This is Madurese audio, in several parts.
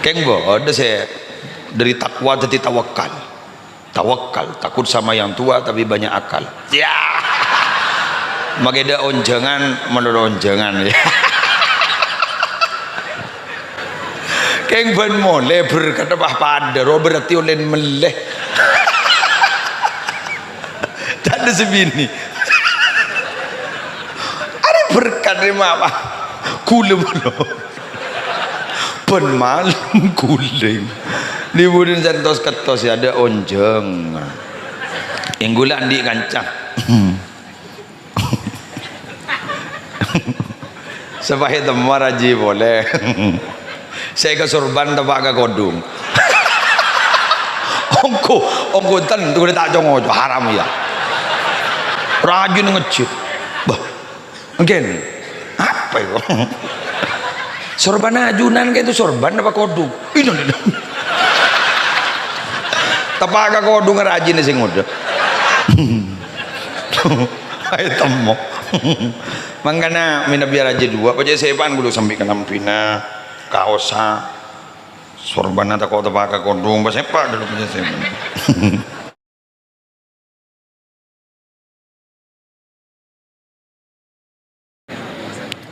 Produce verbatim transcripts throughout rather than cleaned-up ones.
Kèng bâdâ sè dâri takwa dâddhi tawakal. Tawakal, takut sama yang tua tapi banyak akal. Ya. Makè dâ' onjhângan, malolo onjhângan. Kèng bân molè berkat apa padâ, ro berarti ollè mellè. Tadâ' sè binè. Arè berkat rè mapa? Ghulâ malolo. Bân malem ghulèng. Liburin santos kettos ya, dâ' onjhâng. Èngghu la andi' kanca. Sè pas ètemmo rajhi polè. Sè èkasorban teppa' ka kodhung. Ongghu, ongghu enten, ghulâ ta' co-ngoco, haram ya. Rajhin ngejjhit. Bâh, Èngkèn, apa itu? Sorban ajunan kènto sorban apa kodhung? Ino, ino. Teppa' ka kodhung rajhin sè ngodâ. Ayo temmo. Mangkana mènabi rajhi duwâ', pajhât sèpan ghulâ sambi kalambhina, kaossa. Sorbanna tako' teppa' ka kodhung, pas sèpa' dulu pajhât sèpan.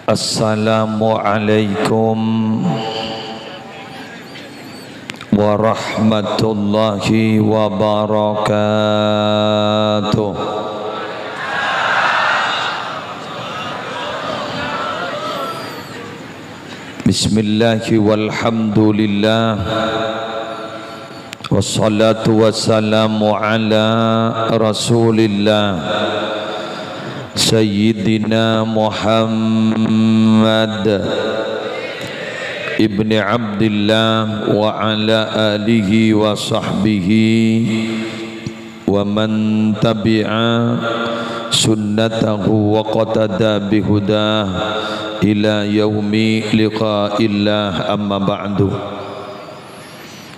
Assalamualaikum warahmatullahi wabarakatuh. Bismillahi walhamdulillah. Wassalatu wassalamu ala Rasulillah, Sayyidina Muhammad ibni Abdillah, wa ala alihi wa sahbihi, wa man tabi'a sunnatahu wa qtada bihudah ila yaumi liqa'illah, amma ba'du.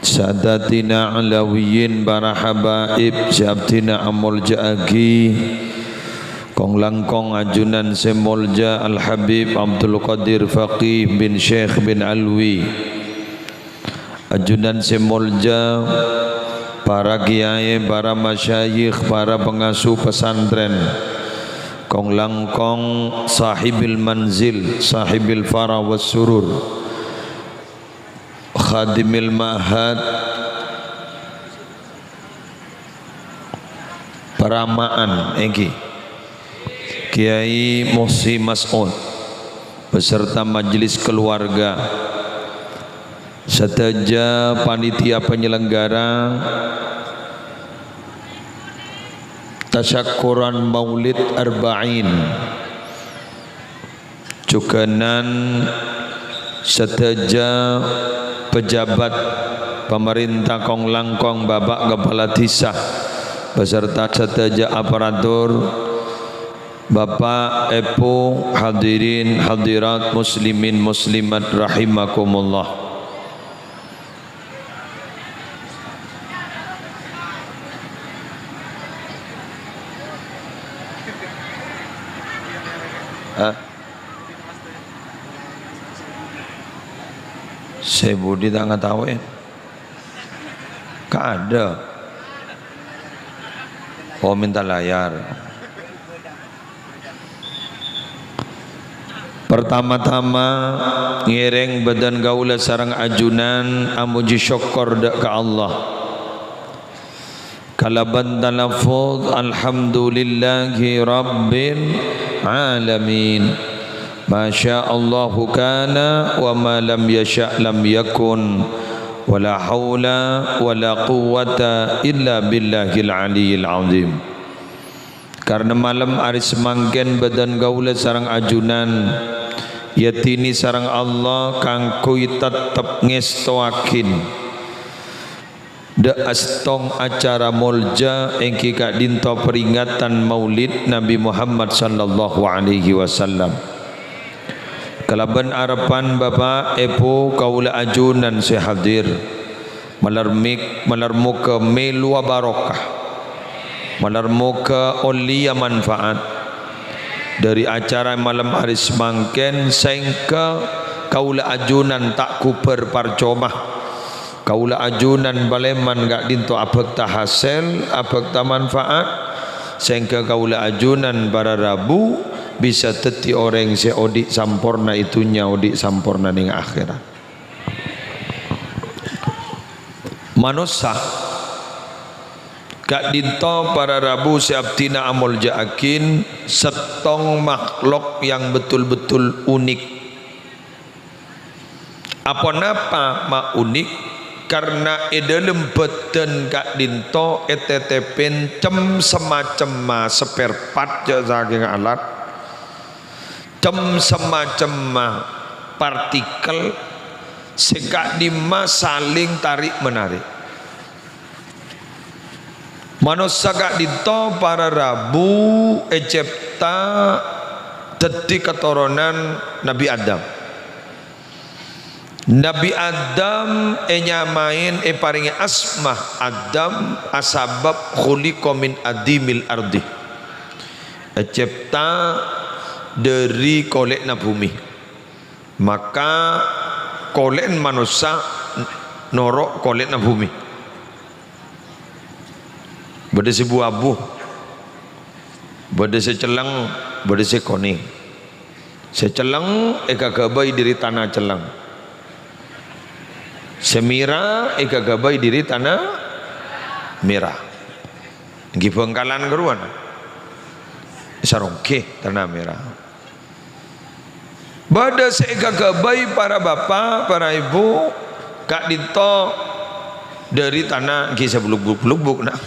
Sadatina Alawiyyin, para habaib sè abdhina amolja'aghi, kong-langkong ajunan sè molja Al-Habib Abdul Qadir Faqih bin Syekh bin Alwi, ajunan sè molja para kiyaè, para masyayikh, para pangasuh pesantren, kong-langkong sahibil manzil, sahibil farah was surur, khadimil ma'had, parama'an èngghi Kiai Muhsi Mas'ud beserta majelis keluarga, sadhâjâ panitia penyelenggara tasyakkuran Maulid Arba'in, jhughânan sadhâjâ pejabat pamarènta kong-langkong Bapak Kepala Dhisa beserta sadhâjâ aparatur, Bapak, Èbhu, hadirin, hadirat, muslimin, muslimat, rahimakumullah. Hah? Sè budi ta' ngataowè. Ka' adâ'. Oh, minta layar. Pertama-tama, ngèrèng bâdân kaulâ sareng ajunan amojhi sokkor dâ' ka Allah. Kalabân talaffuz, "Alhamdulillahi Rabbil Alamin. Ma syaa Allahu kana, wa ma lam yasya' lam yakun. Wa la haula wa la quwwata illa billahil aliyyil azim." Karna malem arè samangkèn bâdân kaulâ sareng ajunan èyadhini sareng Allah kaangghuy tettep ngèstowaghi dâ' astong acara molja èngghi ka'dinto peringatan Maulid Nabi Muhammad sallallahu alaihi wasallam. Kalabân arebbhân Bapak, Èbhu, kaulâ ajunan sè hadir, malar mik-, malar moghâ mèlowa barokah, malar moghâ ollèya manfaat dâri acara malem arè samangkèn, saèngghâ kaulâ ajunan ta' ghubâr parcoma. Kaulâ ajunan palèman ka'dinto abhâkta hasèl, abhâkta manfaat, sehingga kaulâ ajunan para rabu bisa dhâddhi orèng sè odi' samporna è dhunnya, odi' samporna neng akhèrat. Manossa ka'dinto para rabu sè abdhina amolja'aghi, sèttong makhluk yang betul-betul unik. Aponapa ma' unik? Karna è dhâlem bhâdhân ka'dinto ètètèpè cem-, samacemma spare part, jhâ' sakèng alat, cem-, samacemma partikel sè ka'dimma saling tarik-menarik. Manossa ka'dinto para rabu ècèpta dhâddhi katoronan Nabbhi Adam. Nabbhi Adam ènyamaè, èparèngè asma Adam asabâb khuliqa min adimil ardi. Ècèpta dhâri kolè'na bhumè. Maka kolè'en manossa noro' kolè'na bhumè. Bâdâ sè bu-abu, bâdâ sè celleng, bâdâ sè konèng. Sè celleng èkaghâbây dhâri tana celleng. Sè mèra èkaghâbây dhâri tana mèra. Èngghi Bhângkalan karowan. Sarongkè tana mèra. Bâdâ sè èkaghâbây para bapa', para èbhu, ka'dinto dhâri tana ghi' sabelubuk-belubuk, na'.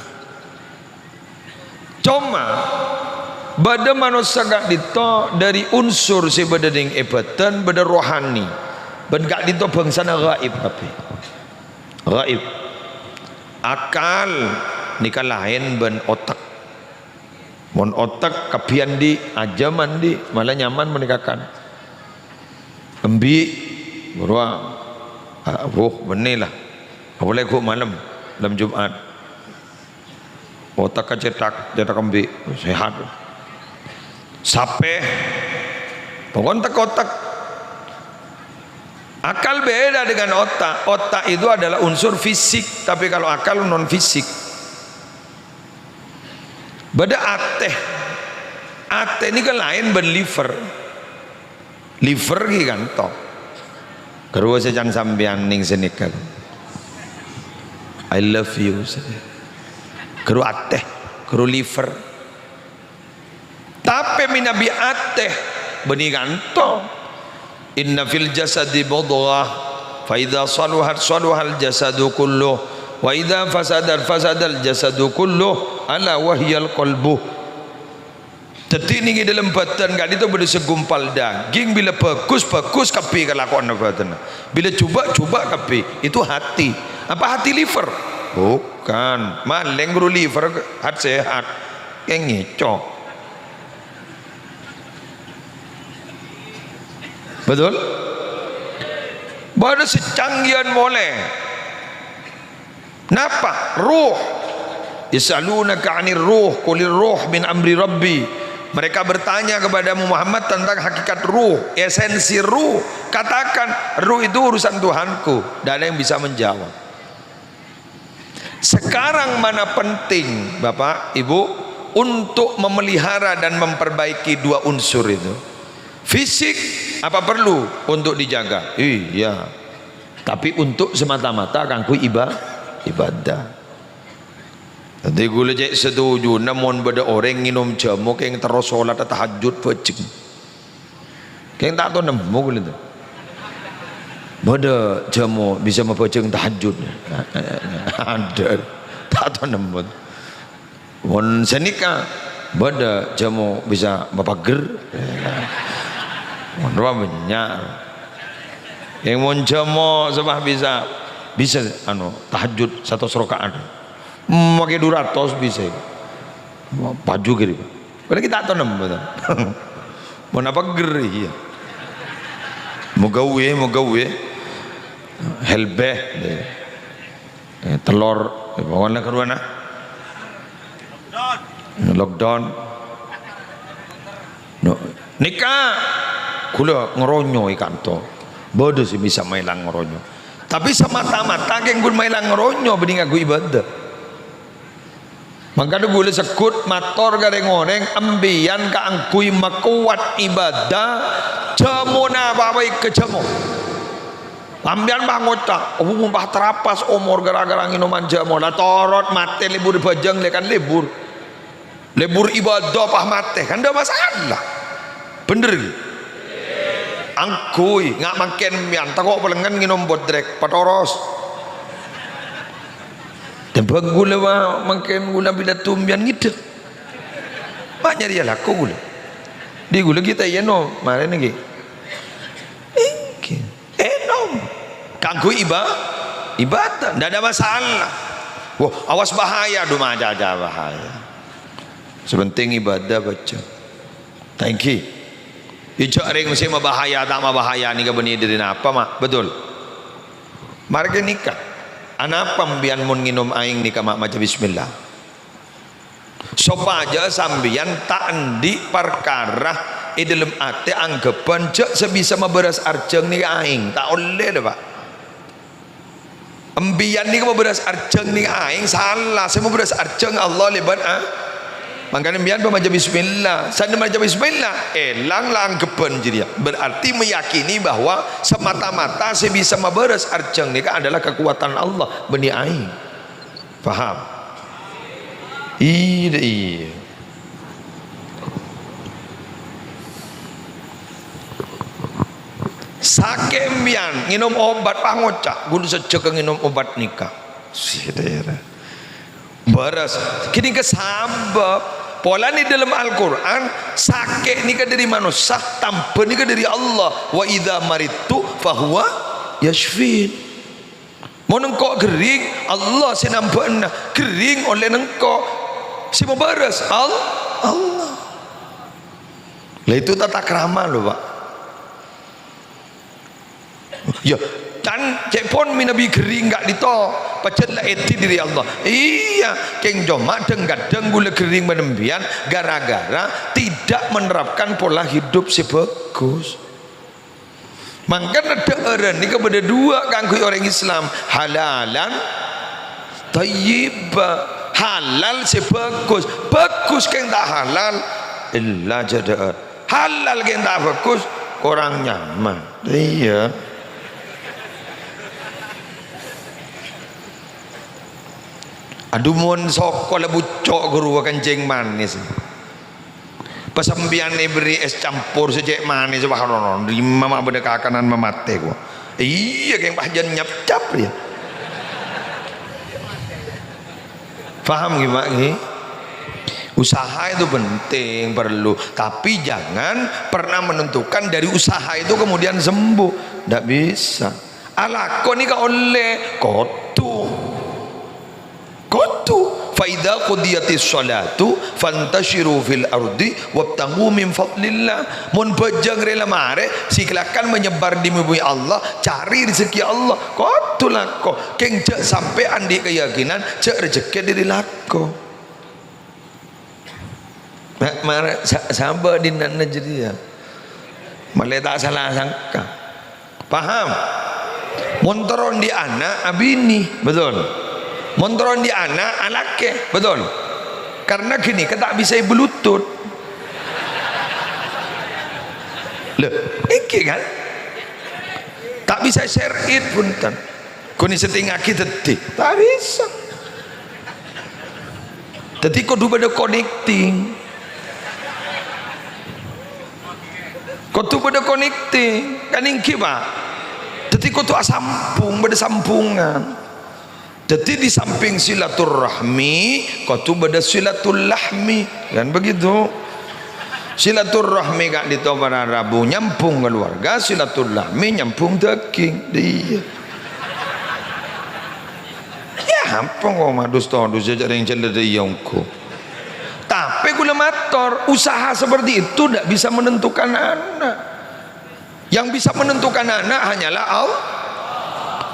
Coma, bâdâ manossa ka'dinto dhâri unsur sè bâdâ neng è bhâdhân, bâdâ rohani. Bân ka'dinto bhângsana ghaib kabbhi. Ghaib. Akal nèka laèn bân otek. Mon otek kabbhi andi', ajâm andi', mala nyaman panèka kan. Embi', buru, ah, wuh, bânnè la. Apalagi ghu' malem, malem Jum'at. Otek kacèthak, cèthak embi', sehat. Sapè, pokokna tek-otek. Akal beda dengan otak. Otak itu adalah unsur fisik, tapi kalau akal non fisik. Bâdâ atè. Atè nèka laèn bân liver. Liver ghi' kanto. Ghâruwa sè can sampèyan neng sanèka. I love you. Ghâruwa atè, ghâruwa liver. Tapè mènabi atè bânnè kanto. "Inna fil jasadi mudghah, fa idza saluhat saluhal jasadu kulluh, wa idza fasadat fasadal jasadu kulluh, ala wa hiyal qalbu." Dhâddhi nèng è dhâlem bhâdhân ka'dinto bâdâ segumpal dhâging, bilâ bhâghus, bhâghus kabbhi kalakowanna bhâdhânna. Bilâ jhubâ', jhubâ' kabbhi. Itu hati. Apa hati liver? Bukan. Malèng ghâruwa liver hat-sehat. Kèng ngèco. Betul? Bâdâ sè cangghiyan molè. Napa? Ruh. "Yas'alunaka 'anir ruh, qulir ruh min amri Rabbi." Mereka bertanya kepadamu Muhammad tentang hakikat ruh, esensi ruh. Katakan, "Ruh itu urusan Tuhanku." Tidak ada yang bisa menjawab. Sekarang mana penting, Bapak, Ibu, untuk memelihara dan memperbaiki dua unsur itu? Fisik apa perlu untuk dijaga? Iya. Tapi untuk semata-mata kanggo iba-, ibadah. Dhâddhi ghulâ cè' satujuna mon bâdâ orèng ngènom jhâmo kèng terro sholat tahajjud bhâjheng. Kèng ta' tao nemmo ghulâ to. Bâdâ jhâmo bisa mabhâjheng tahajjud. Adâ'. Ta' tao nemmo. Mon sanèka bâdâ jhâmo bisa mapagher. Mon rowa bânnya'. Kèng mon jhâmo sapa bisa, bisa anu tahajjud satos raka'at. Makè du ratos bisa. Paju kiri. Padahal kita atau nemmo, to. Mon apa ger, iya. Moga uwe, moga uwe. Helbeh. Eh, telor. Eh, pokoknya keruan, ah. Lockdown. No. Nika, kula ngeronyo ikan to. Bodoh sih bisa mailang ngeronyo. Tapè samata-mata kaangghuy maèlang ronyo bânnè ngangghuy ibadah. Mangkana ghulâ segghut mator ka rèng-orèng, empèyan kaangghuy makowat ibadah, jhâmona bâbâi ka jhâmo. Sampèyan pas ngoca', "Oh, pas tarapas omor ghârâ-ghârâ ngènoman jhâmo." La torot matè lebur bhâjâng lè kan lebur. Lebur ibadah pas matè, kan ndak masalah. Bhender. Angghuy, nga' mangkèn mèyan, tako' palengngen ngènom bodrek, patoros. Tèmbhâng ghulâ, wa, mangkèn ghulâ pidato mèyan ngèdhing. Ma' nyarèya lako ghulâ. Dhi ghulâ ghi' ta' iyâ, no, marèna ghi'. Èngghi. Ènom. Kaangghuy iba-, ibadah. Ndak ada masalah. Wah, awas bahaya, dhu, maca-maca bahaya. Sè pentèng ibadah bâca. Thank you. Ijâ rèng sè mabahaya, ta' mabahaya nèka bânnè dhâri napa, ma'? Betul. Marè ghânèka. Anapa empèyan mon ngènom aèng nèka, ma', maca bismillah? Sopajâ sampèyan ta' andi' parkara è dhâlem atè anggheppan jâ' sè bisa mabârâs arjhâng nèka aèng. Ta' ollè, lho, Pak. Empèyan nèka mabârâs arjhâng nèka aèng, sala. Sè mabârâs arjhâng Allah lèbât, a. Mangkana empèyan pas maca bismillah. Sandhâ maca bismillah, èlang la anggheppan jârèya. Berarti meyakini bahwa semata-mata sè bisa mabârâs arjhâng nèka adalah kakowadhân Allah, bânnè aèng. Paham? Iyâ, iyâ. Sakè' empèyan ngènom obat, pas ngoca', "Ghun sajjhegghâ ngènom obat nèka." Sèdhârâ. Bârâs. Ghânèka sabâb. Polana è dhâlem Al-Qur'an, sakè' nèka dhâri manossa, tambhâ nèka dhâri Allah. "Wa idza maridtu fahuwa yashfin." Mon engko' ghering, Allah sè nambhâ'âna. Ghering ollè engko'. Sè mabârâs, Al-, Allah. Lah, itu tata krama, lho, Pak. Yâ, kan cè' pon mènabi ghering ka'dinto, pajhât la èdhi dhâri Allah. Iyâ, kèng coma dhâng-kadhâng ghulâ ghering bân empèyan gara-gara tidak menerapkan pola hidup sè bhâghus. Mangkana dhâ'ârân nèka bâdâ duwâ' kaangghuy orèng Islam, halalan thayyiba, halal sè bhâghus. Bhâghus kèng ta' halal, ella jâ' dhâ'âr. Halal kèng ta' bhâghus, korang nyaman. Iyâ. Adhu, mon soko la bucco' ghâruwa kencing manis. Pas sampèyan èberri' es campur sè cè' manis, wah, rono, dimma ma' bâdâ kakanan mamatè, ko. Iyâ, kèng pas jân nyapcap, yâ. Paham, ghi, Pak, ghi? Usaha itu penting, perlu. Tapi jangan pernah menentukan dari usaha itu kemudian sembuh. Ndak bisa. Alako nèka ollè, kodhu. Kodhu. "Fa idza qudiyatis shalatu fantashiru fil ardi wabtaghu min fadlillah." Mon bhâjâng rè la marè, silakan menyebar di bumi Allah, cari rezeki Allah. Kodhu lako. Kèng jâ' sampè' andi' keyakinan, jâ' rejekkè dhâri lako. Ma-, mara sa-, sabâ' dinana jârèya. Malè ta' sala sangka. Paham? Mon terro andi' ana', abinè, betul? Mon terro andi' ana', alakè, betul? Karena ghânèka ta' bisa èbelutut. Lho, èngghi kan? Ta' bisa èsèr'it, bhunten. Ghun èsèttèngngaghi dhâddhi. Ta' bisa. Dhâddhi kodhu bâdâ connecting. Kodhu bâdâ connecting. Kan èngghi, Pak? Dhâddhi kodhu asambhung, bâdâ sambhungan. Dhâddhi di samping silaturrahmi, kodhu bâdâ silatul lahmi. Kan begitu? Silaturrahmi ka'dinto para rabu nyambhung keluarga, silaturrahmi nyambhung daging. Iyâ. Yâ, apa kok madus-todus jâ' rèng jâlâ iyâ ongghu. Tapè kaulâ mator, usaha seperti itu ndak bisa menentukan anak. Yang bisa menentukan anak hanyalah Allah.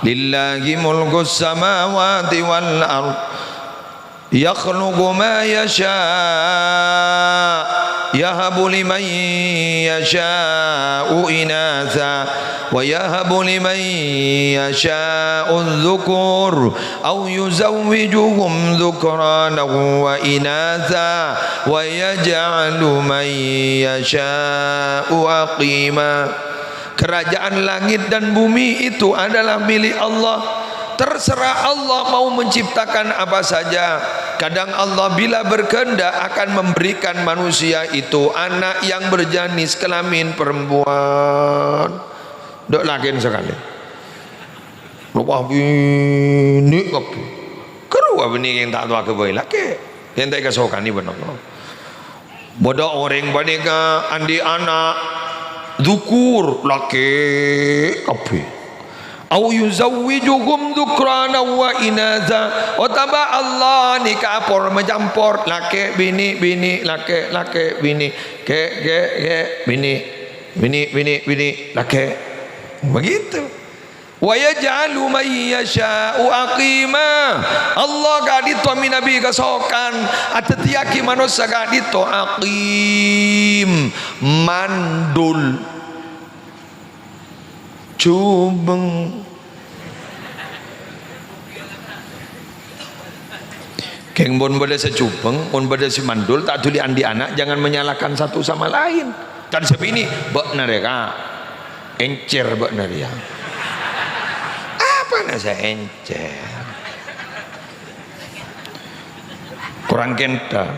"Lillahi mulkus samawati wal ard. Yakhluqu ma yasha. Yahabu liman yasha'u inatha Wa yahabu liman yasha'u dzukur, au yuzawwijuhum dzukranan wa inatsa, wa yaj'alu man yasha'u aqima. Kerajaan langit dan bumi itu adalah milik Allah. Terserah Allah mau menciptakan apa saja. Kadang Allah bila berkehendak akan memberikan manusia itu anak yang berjenis kelamin perempuan. Dok lakin sekali. Lupa bini kabbhi. Karo bini yang tak tahu ke boy laki. Yang tak kasokani benar. Bâdâ orèng panèka andi' ana' dzukur, lakè' kabbhi. Au yuzawwijuhum dzukrana wa inatsa, otabâ Allah nèka apor macampor, lakè' binè', binè' lakè', lakè' binè', kè', kè', kè', binè', binè', binè', binè', lakè'. Begitu. "Wa yaj'alu man yasha'u aqima." Allah ka'dinto mènabi kasokan, adhâddhiyâghi manossa ka'dinto aqim, mandul, jhubeng. Kèng mon bâdâ sè jhubeng, mon bâdâ sè mandul, ta' dhuli andi' ana', jangan menyalahkan satu sama lain. Kan sè binè', "Bâ'na rè, Ka', èncèr bâ'na rèya." Apana sè èncèr? Kurang kenthel.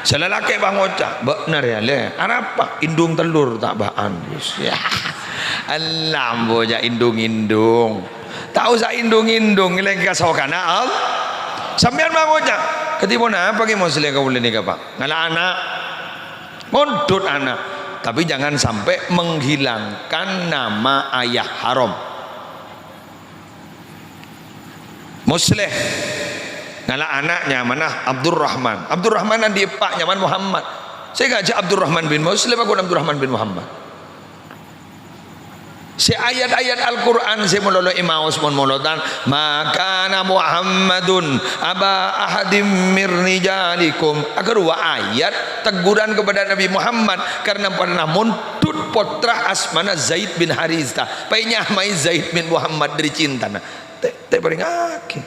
Sè lalakè' bân ngoca', "Bâ'na rèya, Lè', arapa? Indung tellur ta' bâ'ân." Ya. Allah, ambo jhâ' indung-indung. Ta' osa indung-indung, lèng kasokanna Allah. Sampèyan bân ngoca', "Kadhi ponapa Kè Musleh kaulâ nèka, Pa'?" Ngala' ana'. Mondhut ana'. Tapi jangan sampai menghilangkan nama ayah haram. Musleh. Ngala' ana' nyamana Abdurrahman. Abdurrahman andi' eppa' nyamana Muhammad. Sè ngajhâk Abdurrahman bin Musleh, apa ghun Abdurrahman bin Muhammad? Sè ayat-ayat Al-Qur'an sè malolo èmaos mon molotan, "Ma kana Muhammadun aba ahadim mir rijalikum." Aghârowa ayat teguran kepada Nabi Muhammad karena pernah mondhut pottra asmana Zaid bin Harithah. Pas ènyamaè Zaid bin Muhammad dâri cintana. Ta', ta' èparèngaghi.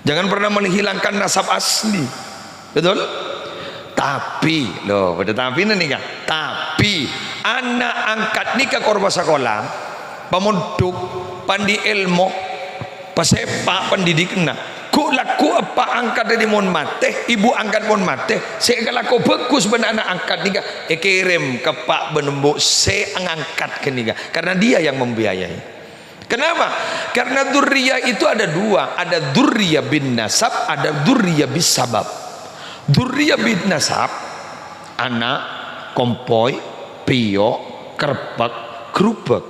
Jangan pernah menghilangkan nasab asli. Betul? Tapi, loh, bâdâ tapina nèka. Tapi, ana' angkat nèka kor pasakola, pamondhuk, pandi' èlmo, pasèpa' pandhidhikna. Ghu'-lagghu' eppa' angkat dâri mon matè, ibu angkat mon matè, sè èkalako bhâghus bân ana' angkat nèka èkèrèm ka eppa' bân embu' sè ngangkat ghânèka, karena dia yang membiayai. Kenapa? Karena dzurriyah itu ada dua, ada dzurriyah bin nasab, ada dzurriyah bis sabab. Dzurriyah bin nasab, ana', kompoy, pèyo', kerpek, gerubek.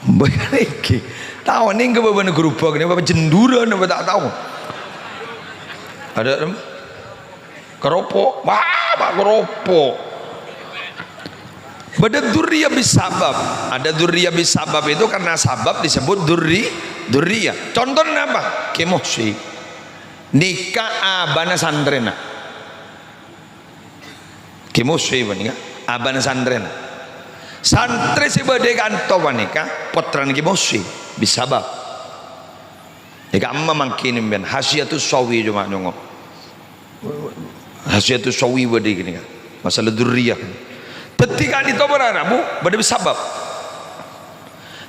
Bâ'na iki tao nèng ka bâbâna gerubek nèng apa jenduran apa ta' tao. Ada, Rem? Keropok, wah, Pak, keropok. Bâdâ dzurriyah bis sabab. Ada dzurriyah bis sabab itu karena sabab disebut dzurri-, dzurriyah. Contohnya apa? Kè Muhsi. Nèka abâna santrèna. Kè Muhsi panèka, abâna santrèna. Santrè sè bâdâ è kanto panèka, pottrana Kè Muhsi, bis sabab. Nèka amma mangkèn sampèyan, Hasyiatus Sawi coma nyongngo'. Hasyiatus Sawi bâdâ ghânèka. Masalah dzurriyah. Dhâddhi ka'dinto para rabu bâdâ sabab.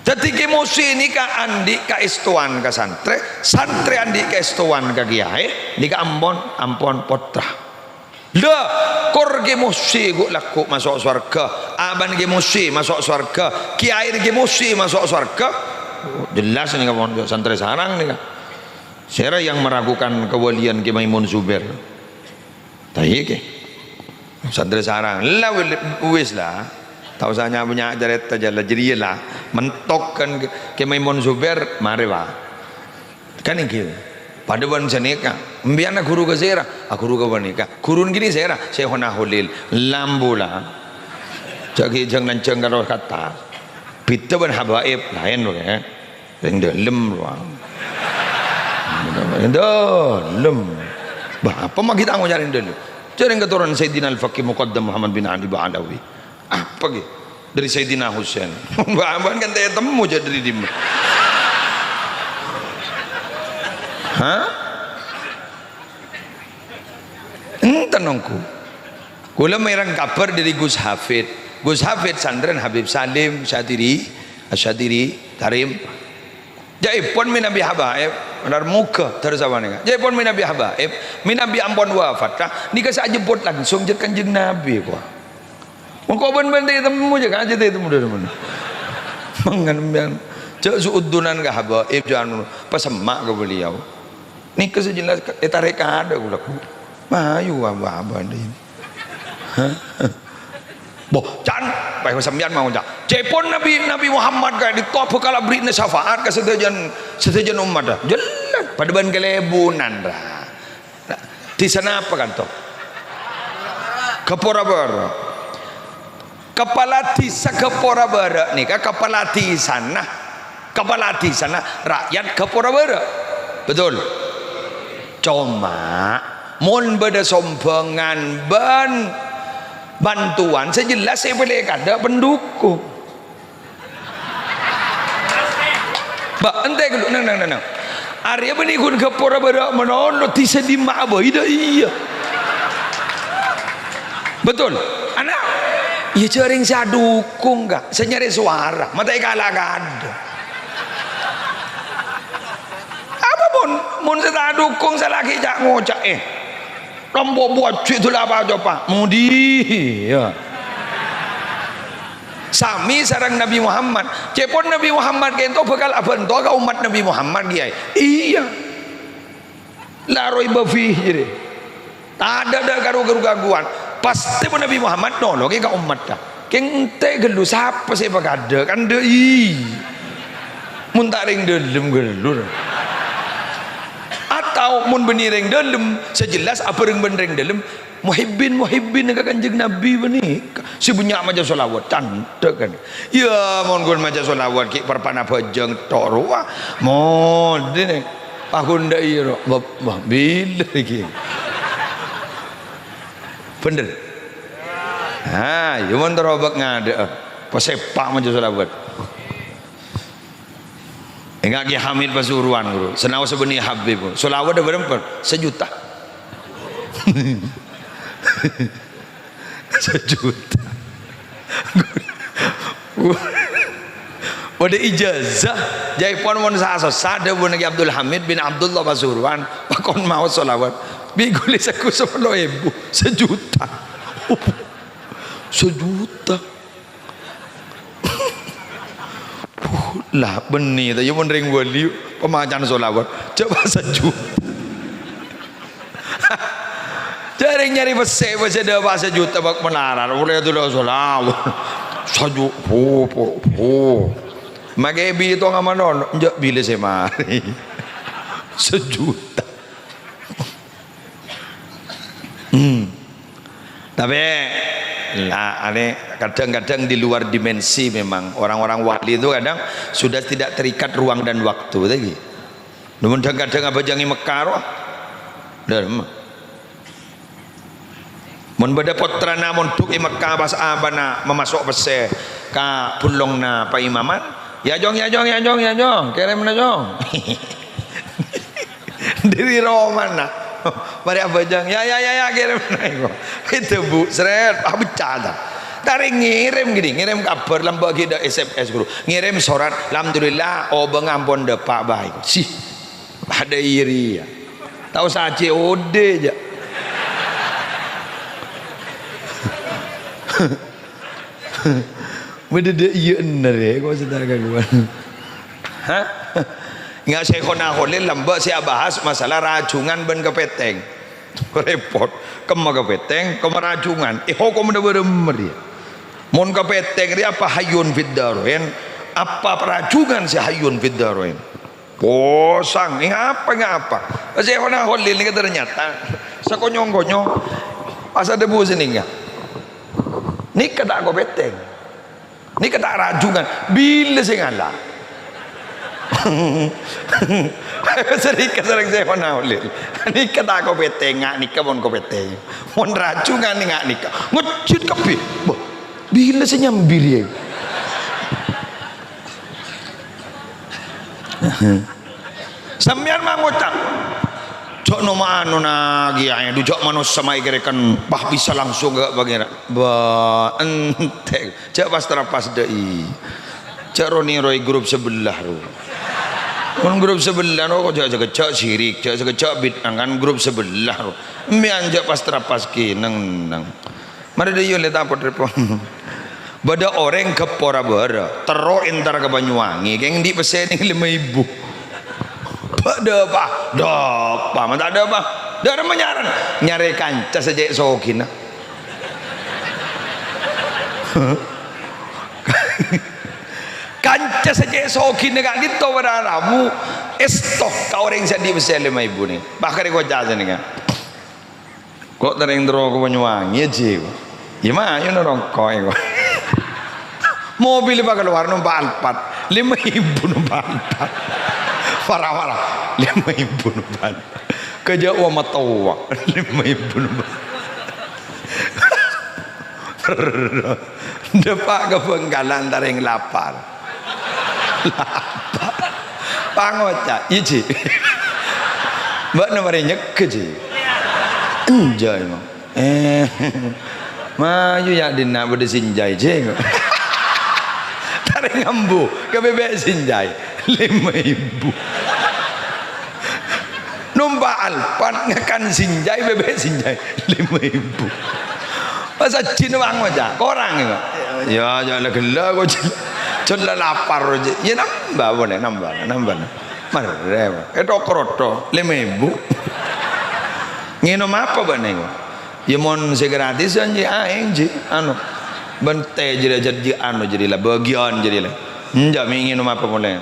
Dhâddhi Kè Muhsi nèka andi' kaèstowan ka santrè, santrè andi' kaèstowan ka kèyaè, nèka ampon, ampon pottra. Lha, kor Kè Muhsi ghu'-lagghu' maso' sowarghâ, abâna Kè Muhsi maso' sowarghâ, kèyaèna Kè Muhsi maso' sowarghâ. Jelas nèka mon santrè sarang nèka. Sèra yang meragukan kewalian Kè Maimun Zubair? Ta' iyâ, Kè? Santrè sarang. La, wis la. Ta' osa nya-, nya-, carèta jhâ' la jârèya la. Mentok kan Kè Maimun Zubair, marè, Pak. Kan ènggi. Padâ bân sanèka. Empèyan aghuru ka sèra? Aghuru ka panèka. Ghuruna ghânèka sèra? Syaikhona Kholil. Lambu la. Jhâ' ghi' jhâng-lanjhâng karo kata. Bhidhâ bân habaib, laèn, Pak, ya. Sè dâlem rowa. Sè dâlem. Bâ, apa ma' ghi' ta' ngoca' rèng dâlem? Jârèng katoronan Sayyidina Al-Faqih Muqaddam Muhammad bin Ali Ba'alawi. Apa ghi? Dâri Sayyidina Husain. Bâ, bâ'na kan ta' ètemmo jâ' dâri dimma. Hah? Enten, ongghu. Kaulâ mèreng kabhâr dâri Gus Hafid. Gus Hafid santrèna Habib Salim Syadiri, Asyadiri, Tarim. Jâèpon mènabi habaib, benar moghâ terros sapanèka. Jâèpon mènabi habaib, mènabi ampon wafat, nèka sè ajemput langsung jâ' Kanjeng Nabi, kowa. Mongko bân-bân ta' ètemmo jâ', kan jâ' ta' ètemmo dâri mana. Mangan sampèyan. Jâ' su'udunan ka habaib, jâ' anu, pasemma' ka beliau. Nèka sè jelas ètarèk kaadâ' kaulâ, Bu. Mayu, Aba-aba, ini. Hah? Boh, can, bâ, sampèyan mau, can. Jâèpon Nabi, Nabi Muhammad ka'dinto bhâkal aberri'na syafaat ka sadhâjâna, sadhâjâna ommaddhâ. Jelas, padâ bân kalèbunan, ra. Nah, dhisa napa kanto? Ghâpora Bârâ'. Kapala dhisa Ghâpora Bârâ' nèka kapala dhisana, kapala dhisana ra'yat Ghâpora Bârâ'. Betul? Coma, mon bâdâ sombhângan bân bantuan, sè jelas sè èpèlè kaadâ' pendukung. Bâ, entè' ghâllu, neng, neng, neng, neng. Arèya bânnè ghun Ghâpora Bârâ' manono, dhisa dimma'a bhâi dâ' iyâ. Betul? Ana'? Iyâ, jârèng sè adukung, Ka'. Sè nyarè sowara. Ma' ta' èkala' kaadâ'. Apa mon, mon sè ta' adukung, sè lagi ca'-ngoca', eh. Lompo buwâjhi dulâ apa coba? Modi, ya. Sami sareng Nabi Muhammad. Ca'èpon Nabi Muhammad ka'dinto bhâkal abhânto ka ommat Nabi Muhammad, Kèyaè. Iyâ. La raiba fih, jârèya. Tadâ', tadâ' karu-karu gangguan. Pastè pon Nabi Muhammad nolongè ka ommatta. Kèng entè' ghâllu, sapa sè èpakaadâ'? Kan dâ' iyâ. Mon ta' rèng dâlem ghâllu. Atau mon bânnè rèng dâlem, sè jelas abhâreng bân rèng dâlem, muhibbin-muhibbin ka Kanjeng Nabi panèka. Sè bânnya' maca sholawat, candhâ kan. Iyâ, mon ghun maca sholawat, ghi' parpa'na bhâjâng toro', wah, mon dâ' nè. Pagundâ iyâ, ro. Wah, wah, bilâ ghi'. Bhender. Ha, iyâ mon terro bâk ngadâ'â. Pasèpa' maca sholawat. Enggak, Ki Hamid Pasuruan, guru. Senaos bânnè Habib. Sholawat ada berempat? Sejuta. Sejuta. Padâ ijazah, jâèpon mon sa-, sossa, dhâbuna Ki Abdul Hamid bin Abdullah Pasuruan, pakon maos sholawat. Bi' ghuli saku sapolo èbu, sejuta. Sejuta. Puh, la, bânnè, ta' iyâ mon rèng wali, pamacana sholawat. Coba sejuta. Jârèng nyarè pèssè, pèssè dâpa' sajuta bâk malarat, polè dulu sholawat. Saju-, po, po, po. Makè bitong amanono, enjâ' bilâ sè marè. Sajuta. Hmm. Tapè, la, anè, kadang-kadang di luar dimensi memang. Orang-orang wali itu kadang sudah tidak terikat ruang dan waktu lagi. Namun kadang-kadang abhâjâng è Mekkah, roh. Dâ-, Mon bâdâ pottrana mondhuk è Mekkah pas abâ'na mamaso' pèssè ka bhullongnga paimaman, "Ya, Cong, ya, Cong, ya, Cong, ya, Cong, kèrèmana, Cong." Dâri romana. Marè abhâjâng, "Ya, ya, ya, ya, kèrèmana." Èdhâbu, srèt, ah, becca, ta. Tarè ngèrèm gini, ngèrèm kabhâr lambâ' ghi' dâ' S M S, guru. Ngèrèm sorat, "Alhamdulillah, obâng ampon dâpa', bhâi." Sih. Padâ iri, ya. Tao saji ode, ja. Bâdâ dâ' iyâ enner, ya, kok sè ta' kaguwân. Hah? Nga' Syekhona Kholil lambâ' sè abahas masalah rajungan bân kapètèng. Repot. Kemma kapètèng, kemma rajungan. Eh, hokomma bârâmma rèya. Mon kapètèng rèya apa hayyun fid darain, apa rajungan sè hayyun fid darain. Posang, ngapa, ngapa? Syekhona Kholil nèka ternyata sakonyong-konyong pas adhâbu sè nèka. Nèka ta' kapètèng. Nèka ta' rajungan. Bilâ sè ngala'? Sèrèng, sèrèng sè pernah olè. Nèka ta' kopètèngnga, nèka mon kopètèng. Mon rajungan nga' nèka. Ngejjhit kabbhi. Bâh, bilâ sè nyambir, yâ? Sampèyan ma' ngoca', "Jhâ' no-mano na, Kèyaè, dhu jhâ' manossa ma' èkèrèken, pas bisa langsung ka Pangèran." Bâh, entè'. Jhâ' pas-trapas dâ'i. Jhâ' ro-nèroè grup sabella, ro. Mon grup sabella, ro, jhâ' sakejjhâ' sirik, jhâ' sakejjhâ' bid'ah, kan grup sabella, ro. Sampèyan jhâ' pas-trapas kènèng-nèng. Marè dâ' iyâ lè tapot rèpon. Bâdâ orèng ghâpora bârâ', terro entar ka Banyuwangi, kèng andi' pèssè nèng lèma èbu. Bâ' dâpa', dâpa', ma' ta' dâpa'. Dâremma nyarèn, nyarè kanca sè cè' sogina. Kanca sè cè' sogina ka'dinto para rabu, èsto ka orèng sè andi' pèssè lèma èbu nèng. Pas karè koca' sè nèng, Ko' terrèng terro ka Banyuwangi, yâ, Ji. Yâ, mayu narongko', ko'. Mobil pakalowar nompa' Alphard. Lèma èbu nompa' Alphard. Para-para. Lèma èbu nompa' Alphard. Kajâ' wa matowa. Lèma èbu nompa'. Dâpa' ka Bhângkalan tarèng lapar. Pangoca', "Iyâ, Ji." "Bâ'na marè nyegghâ, Ji?" "Enjâ', Imam." "Eh, mayu, yâ, dinna' bâdâ sinjai, Ji." Tarèng ambu ka bèbè' sinjai, lèma èbu. Nompa' Alphard ngakan sinjai, bèbè' sinjai, lèma èbu. Pas ajjhina pangoca', korang, yâ, Pak? Yâ, yâ, la ghellâ', ko', Ji. Jhâ' la lapar, Ji. Yâ, nambâ, polè, nambâ, nambâ. Marè, Pak. Ètho-krotho, lèma èbu. Ngènom apa bâ'na, ko'? Yâ, mon sè gratisan, Ji, aèng, Ji. Anu, bân tè, Ji, la, jhâ', Ji, anu, Ji, la, bâgiyân, Ji, la. Enjâ', mè' ngènom apa polè?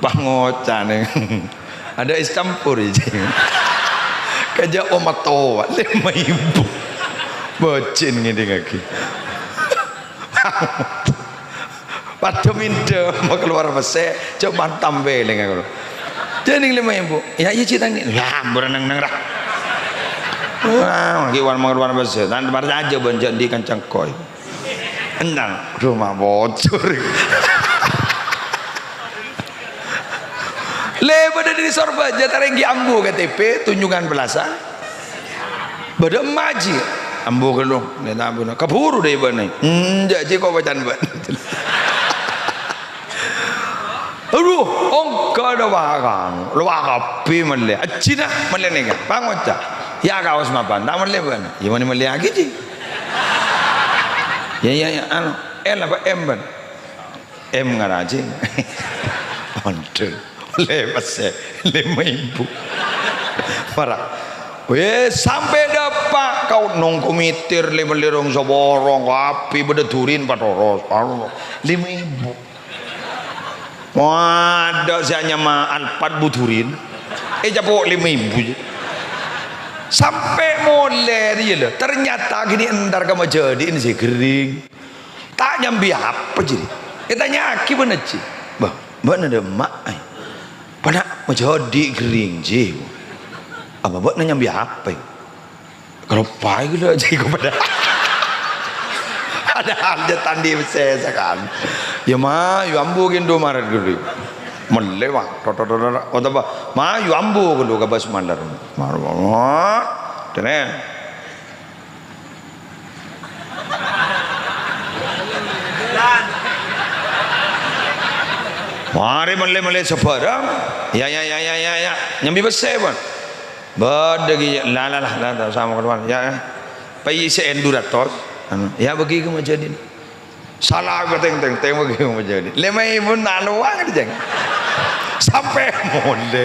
Pangoca' nèng. Ada es campur, Ji. Kajâ' omatowa, lèma èbu. Bâjing ngèdingngaghi. Padâ mindhâ, ma' kalowar pèssè, jhâ' mantam bâlâng aku. Jhâ' nèng lèma èbu. Yâ, iyâ, Ji, tang nèng. Yâ, ampon nèng-nèng, ra. Wah, ghi' wan ma' kalowar pèssè. Tan parcajâ bân jhâ' andi' kanca engko'. Endang, duh, ma' bocor. Lè bâdâ dâri Sorbhâjâ, tarèng ghi' ambu K T P, Tunjungan Plaza. Bâdâ emma', Ji. Ambu ghâllu, nè ta' ambuna. Kabhuru dâ' bâ'na. Enjâ', Ji, ko' bâcana bâ'na. Adhu, ongghâ dâ' bâ'na. Lowa kabbhi mellè. Ajjhina mellè nèka. Pangoca'. Yâ, kaos mapan. Ta' mellè bâ'na. Yâ, mènè mellèyaghi, Ji. Yâ, yâ, yâ. Anu, L apa M, bân? M ngarajing. Ondhul. Lè pèssè lèma èbu. Para. Wè, sampè' dâpa' kau nongko mitir lè-mellè rong saporong, kabbhi bâdâ durin patoros. Anu, lèma èbu. Wah, adâ' sè anyama Alphard bu durin. Ècapo' lèma èbu, jâ. Sampè' molè rèya, lho. Ternyata ghi' entar ka majâdhi'na sè ghering. Ta' nyambi apa, Ji? Ètanya'aghi bân Ajji. "Bâh, bâ'na dâ' emma', ai? Pana' majâdhi' ghering, Ji." "Apa bâ'na nyambi apa, ai?" "Kaloppaè ghellâ', Ji, ko' padâ." Padahal jhâ' ta' andi' pèssè sakan. "Yâ, ma', yâ ambu ghândhu marè ghâllu." Mellè, Pak. Tot, tot, tot, tot. Otabâ, "Ma', yâ ambu ghâllu ka Bas Malar." Mar-, mar-, mar-, dene. Marè mellè-mellè sabhârâng. Ya, ya, ya, ya, ya, ya. Nyambi pèssè, bân. Bâdâ ghi, la, la, la, la, ta' sama keluar. Ya, ya. Pèssè èndu ratos. Anu, ya, bâgi ka majâdhi'na. Sala ka teng-teng, teng bâgi ka majâdhi'. Lèma èbu ta' lowang, Jeng. Sampè' molè.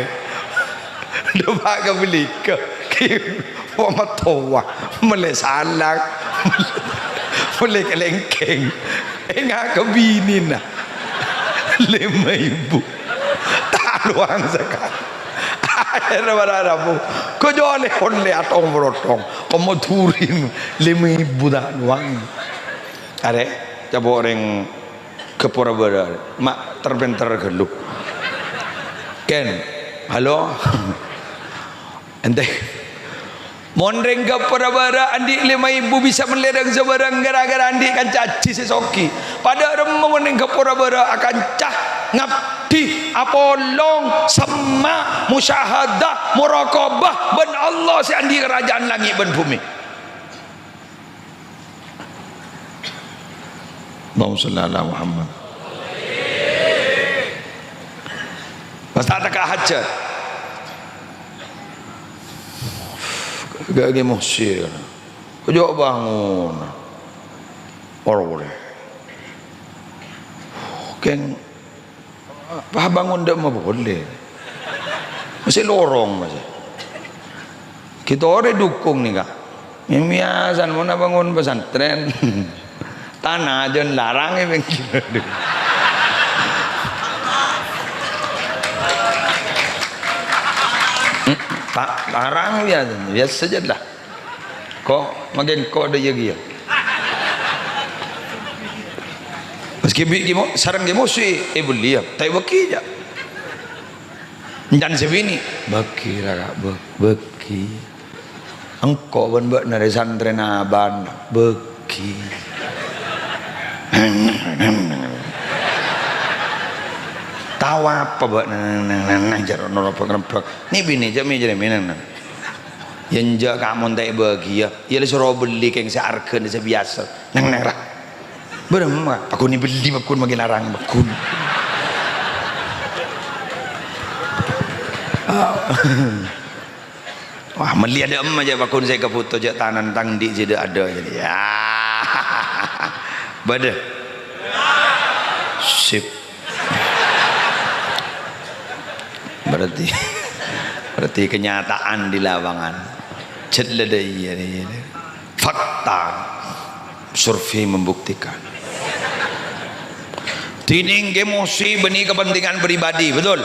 Dâpa' ka bâlikka. Ki-, Wa matowa, mellè salak, mellè kalèngkèng, ènga' ka binèna. Lèma èbu. Ta' lowang sakalè. Akhèrra para rabu. Ko' jhâ' ollè-ollè atong-protong. Ko' ma' durin. Lèma èbu ta' lowang. Arè, coba orèng ghâpora bârâ'. Ma' ter-pènter ghâllu. Ken, halo? Ente. Mon rèng ghâpora bârâ' andi' lèma èbu bisa mellè rèng sabârâng ghârâ-ghârâ andi' kanca ajhi sè soghi. Padâ remma mon rèng ghâpora bârâ' akanca ngabdi, apolong, semma', musyahadah, muraqabah bân Allah sè andi' karaja'an langngè' bân bhumè. Allahumma shalli ala Muhammad. Pas ta' tekka hajat. Ghâ' ghi' mosè. Kojjhâ' bângon. Ora boleh. Kèng Pas bângon dâ' emma polè. Masih lorong, masih. Kita ora dukung nih, Kak. Yang biasa, mau bângon pesantren. Tanah aja larang ya, pènggir. Pak, larang biasa, biasa saja lah. Ko', magèn ko' dâ' iyâ kèya. Maskè bi' ghi' mo-, sareng ghi' mosè, èbelliyâ, ta' èbâghi jâ'. Èncan sè binè', bâghi ra, Kak, bâ-, bâghi. Engko' bân bâ'na rè santrèna abâ'na, bâghi. Tao apa bâ'na neng-neng, neng-neng, jâ' noro' bâk-rebbâk. Nè binè' jâ' mè' jârèya mè' neng-neng. Yâ enjâ' ka' mon ta' èbâghiyâ, yâ la soro bellè kèng sè arghâna sè biyasa. Neng-neng ra. Bârâmma, paggun èbellè, paggun maghi larang, paggun. Wah, mellè adâ' emma jâ' paggun sè èkabhuto jâ' tanana tang andi' jâ' dâ' adâ'. Yâ. Bâdâ. Sip. Berarti, berarti kenyataan di lapangan. Jhât la dâ' iyâ, iyâ. Fakta. Survei membuktikan. Dhinèng ghi' mosè bânnè kepentingan pribadi, betul?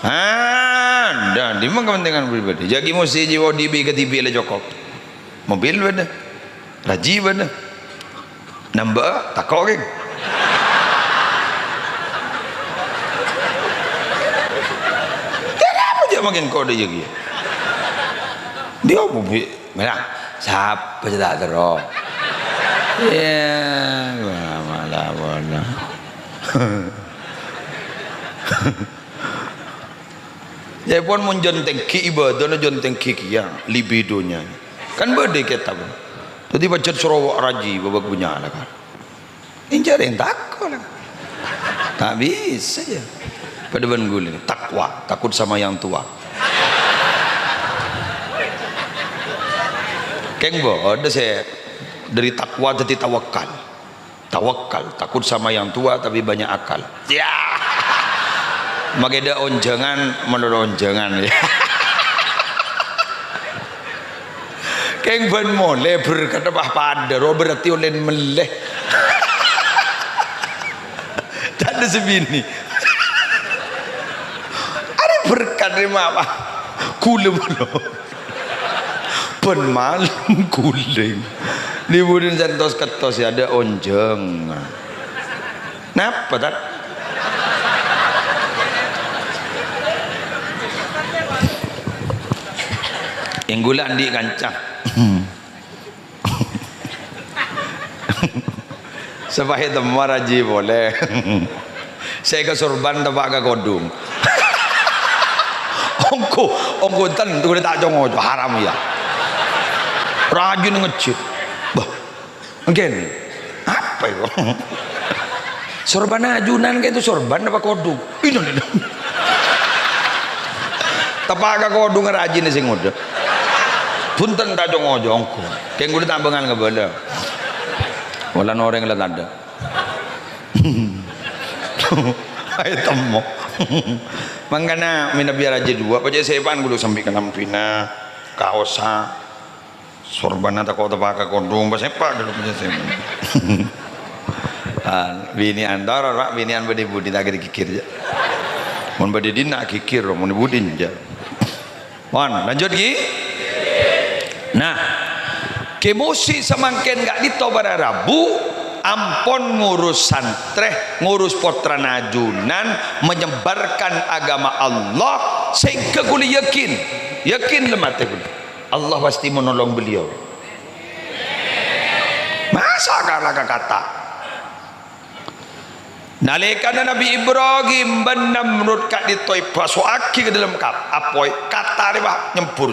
Adâ', dimma kepentingan pribadi. Jâ' ghi' mosè jiyâ dibi' kadhibi' la cokop. Mobil bâdâ. Rajhi bâdâ. Nambâ'â, tako' kèng. Terro jâ' maghi' ko' dâ' iyâ kèya. Dhi' apa bi'? Mèla, sapa sè ta' terro? Yâ, mala-mala. Yâ pon mon jân tèngghi ibâdâna jân tèngghi kèya, libidonya. Kan bâdâ kètab. Dhâddhi pajhât soro rajhi bâbâk bânnya' la kan. Ènjâ' rèng tako' la. Ta' bisa, yâ. Padâ bân ghulâ, takwa, takut sama yang tua. Kèng bâdâ sè dâri takwa dhâddhi tawakal. Tawakal, takut sama yang tua tapi banyak akal. Yâ. Maghi dâ' onjhângan, malolo onjhângan. Kèng bân molè berkat apa padâ, ro berarti ollè mellè. Tadâ' sè binè. Arè berkat rè ma' apa? Ghulâ malolo. Bân malem ghulèng. Dhi-budhina sè entos kettos yâ adâ' onjhângan. Napa, Tat? Èngghu la andi' kanca. Sopajâ temmo rajhi polè. Sè èkasorban teppa' ka kodhung. Ongghu, ongghu enten, ghulâ ta' co-ngoco, haram yâ. Rajhin ngejjhit. Bâh, Mangkèn, apa itu? Sorban ajunan kènto sorban apa kodhung? Ino, ino. Teppa' ka kodhung rajhin sè ngodâ. Bhunten ta' co-ngoco ongghu. Kèng ghulâ ta' bângal ngabâlâ. Polana orèng la tadâ'. Ayo temmo. Mangkana mènabi rajhi duwâ', pajhât sèpa'an ghulâ sambi kalambhina, kaossa. Sorbanna tako' teppa' ka kodhung, pas epa' dulu punya saya. Ah, binè'an toro, Pak, binè'an bâdâ è budi ta' kèra ghighir, jâ. Mon bâdâ è dinna' ghighir, mon è budi, jâ. Pon, lanjut, ghi. Nah, kè mosè samangkèn ka'dinto para rabu, Ampon ngurus santrè, ngurus pottrana ajunan, menyebarkan agama Allah, sehingga kulâ yakin, yakin lem atè kulâ, Allah pasti menolong beliau. Masa' kala ka kata'? Nalèkana Nabi Ibrahim bân Namrud ka'dinto èpaso'aghi ka dâlem kap-, apoy, kata' rèya nyembur.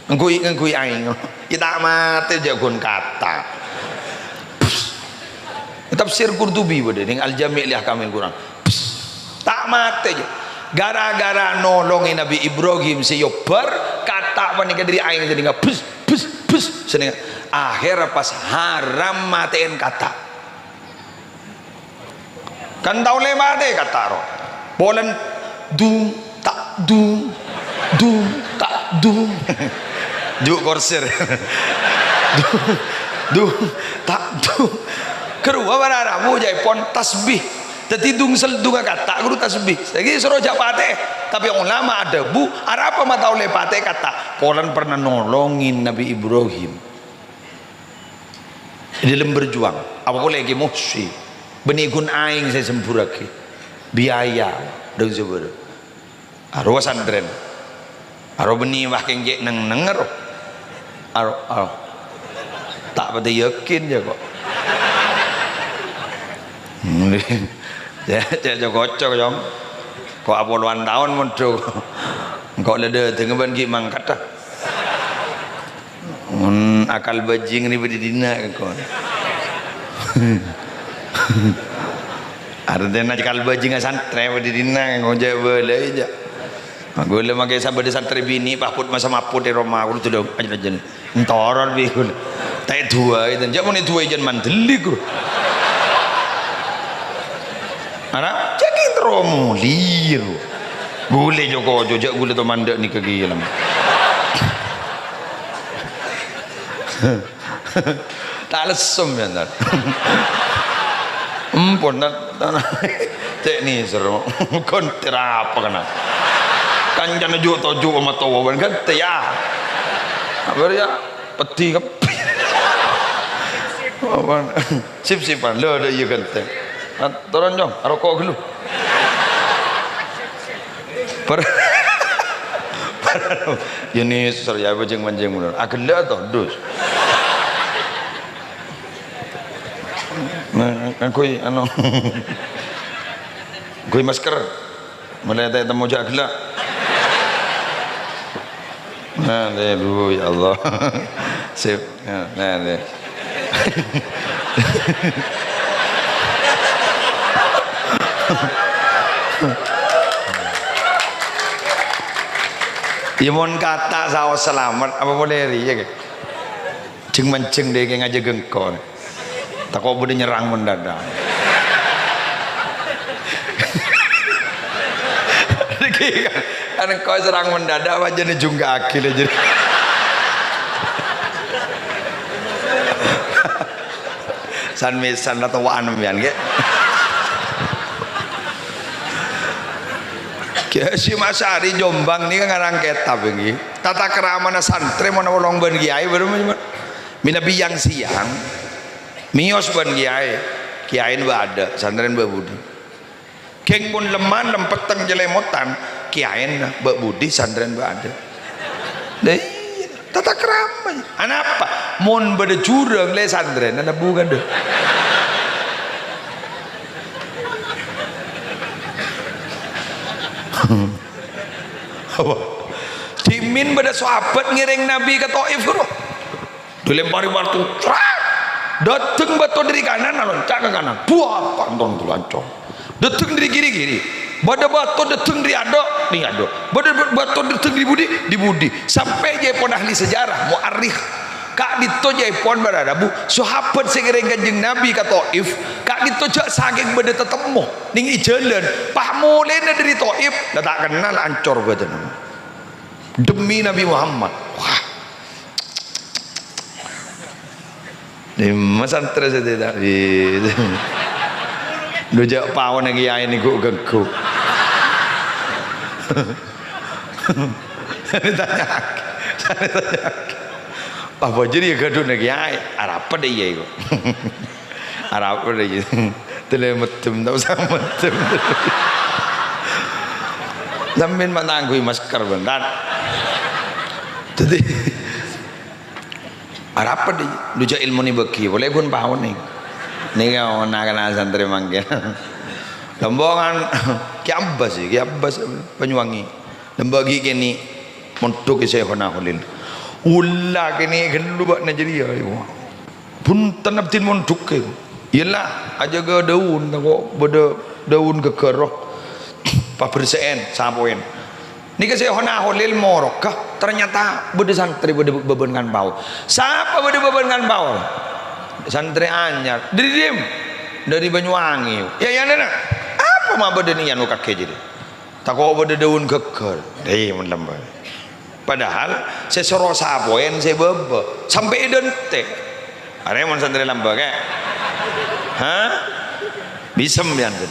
Ngangghuy, ngangghuy aèng. Yâ ta' matè jhâ' ghun kata'. Tafsir Qurtubi bâdâ nèng Al-Jami' li Ahkamil Quran. Ta' matè jhâ'. Gara-gara nolongè Nabi Ibrahim sè èobbhâr, kata' panèka dâri aèng sè nènga, bus, bus, bus, sè nènga. Akhèrra pas haram matè'èn kata'. Kan tao lè matè kata' ro. Polana dung, ta' dung, dung, ta' dung. Ju' korsir. Dung, dung, ta' dung. Karowa para rabu jhâ' èpon tasbih. Dhâddhi dung sel-, dungnga kata' ghuru tasbih. Saèngghâ soro jhâ' patè. Tapè ulama adhâbu, arapa ma' tao lè patè kata'? Polana pernah nolongè Nabi Ibrahim. È dâlem berjuang, apa polè ghi' mosi, bânnè ghun aèng sè èsemburraghi, biaya, dâng sabârâng. Arowa santrèn. Arowa bânnè wah kèng cè' neng-neng arowa. Arowa, arowa. Ta' patè yakin jhâ' ko'. Cè', cè' co-koco, Cong. Ko' apolowan taon mondhuk. Engko' la dâteng bân ghi' mangkaddhâ. Mon akal bajingan rèya bâdâ è dinna' engko'. Artèna akal bajingan santrè bâdâ è dinna' engko' jhâ' bâlâi jhâ'. Kaulâ makè sabâdâ santrè binè' pahput masa maput è roma, kaulâ todhung ajân-ajân. Entoron bi' kaulâ. Ta' èduwâi, jhâ' mon èduwâi jhân mandhâli, ghuru. Ana', jhâ' ghi' terro molè, ghuru. Ghulâ jhâ' ko'-, jhâ' ghulâ to mandhâ' nèka ghi' lam. Ta' lessem, yâ, Tan. Empon, Tan. Cè' nèser, mo. Ghântè rapa kana. Kancana jhâ' to-, jhâ' matowa, bân ghântè, yâ. Apa, yâ? Peddhi kabbhi. Apa? Sip-sipan, lho, dâ' iyâ ghântè. Nah, toron, Cong, aroko' ghâllu. Per-, per-, yâ nèser, yâ, bajing-manjing bener. Aghellâ' to, dus. Nah, ngangghuy, anu, ngangghuy masker. Molaè ta' ètemmo jhâ' ghellâ'. Nah, deh, duh, ya Allah. Sip. Nah, nah, deh. Yâ, mon kata' saos salamet, apa polè rèya, ghi? Jhâng-manjhâng dâ' kè ngajhâghâ engko'. Tako' bâdâ nyerrang mendadak. Kan engko' serrang mendadak, apa jhâ' èjhungka'aghi lè jârèya. San-mèsan la towa'an sampèyan, ghi. Kè Hasyim Asy'ari Jombang nèka ngarang kètab, ghi. Tata kramana santrè mon apolong bân kèyaè, bârâmma, Mènabi yang-sèyang, mèyos bân kèyaè, kèyaèna bâdâ, santrèna bâ' budi. Ghing mon lem-malem pettheng cèlèmotan, kèyaèna bâ' budi, santrèna bâdâ. Lah iyâ, tata krama. Anapa? Mon bâdâ jhurâng, lè santrèna nebbhu kandhâ. Apa? Dhimèn bâdâ sahabat ngèrèng Nabi ka Taif, ghuru. Dilèmparè bâto, crak! Dâteng bâto dâri kanan, alonca' ka kanan. Buar, panton ghulâ ancor. Dâteng dâri kiri, kiri. Bâdâ bâto dâteng dâri adâ', dâri adâ'. Bâdâ bâ-, bâto dâteng dâri budi, dâri budi. Sampè' jhâèpon ahli sejarah, mu'arrikh. Ka'dinto jhâèpon bâdâ rabu, sahabat sè ngèrèng Kanjeng Nabi ka Taif, ka'dinto jhâ' sakèng bâdâ tatemmo nèng è jhâlân, pas molèna dâri Taif, la ta' kennal ancor bâdâna. Demi Nabi Muhammad. Wah. Dimma santrè sè tèda'? Wi. Dhu jhâ' paona kèyaè nèko ganggu. Ditanya'aghi. Ditanya'aghi. Apa jârèya ghâdhuwânna kèyaè? Arapa dâ' iyâ, kok. Arapa dâ' iyâ? Tèlè meddem, ta' osa meddem. Sampèyan ma' tangghuy masker, bân, Tan. Dhâddhi, arapa dâ' iyâ? Dhu jâ' èlmona èbâghi, polè ghun paonè. Nèka na'-kana' santrè mangkèn. Lambâ' kan, Kè Abbas, Kè Abbas Banyuwangi. Lambâ' ghi' kènè' mondhuk è Syaikhona Kholil. Ghulâ kènè' ghâllu bâ'na jârèya, ya. Bhunten abdhina mondhuk, ya. Iyâlah, ajâgâ dâun, tako' bâdâ dâun ghâghâr, pabersè'èn, sapoèn. Nèka Syaikhona Kholil moroka, ternyata bâdâ santrè bâdâ bâbân kan pao. Sapa bâdâ bâbân kan pao? Santrè anyar. Dâri dimma? Dâri Banyuwangi. Ya, ya, nana. Apa ma' bâdâ niyan kakè jârèya? Tako' bâdâ dâun ghâghâr. Dâi, mon lambâ'. Padahal sè soro sapoèn sè bâbâ. Sampè' èdântè'. Arè mon santrè lambâ', Kè. Hah? Bisa sampèyan, Kè.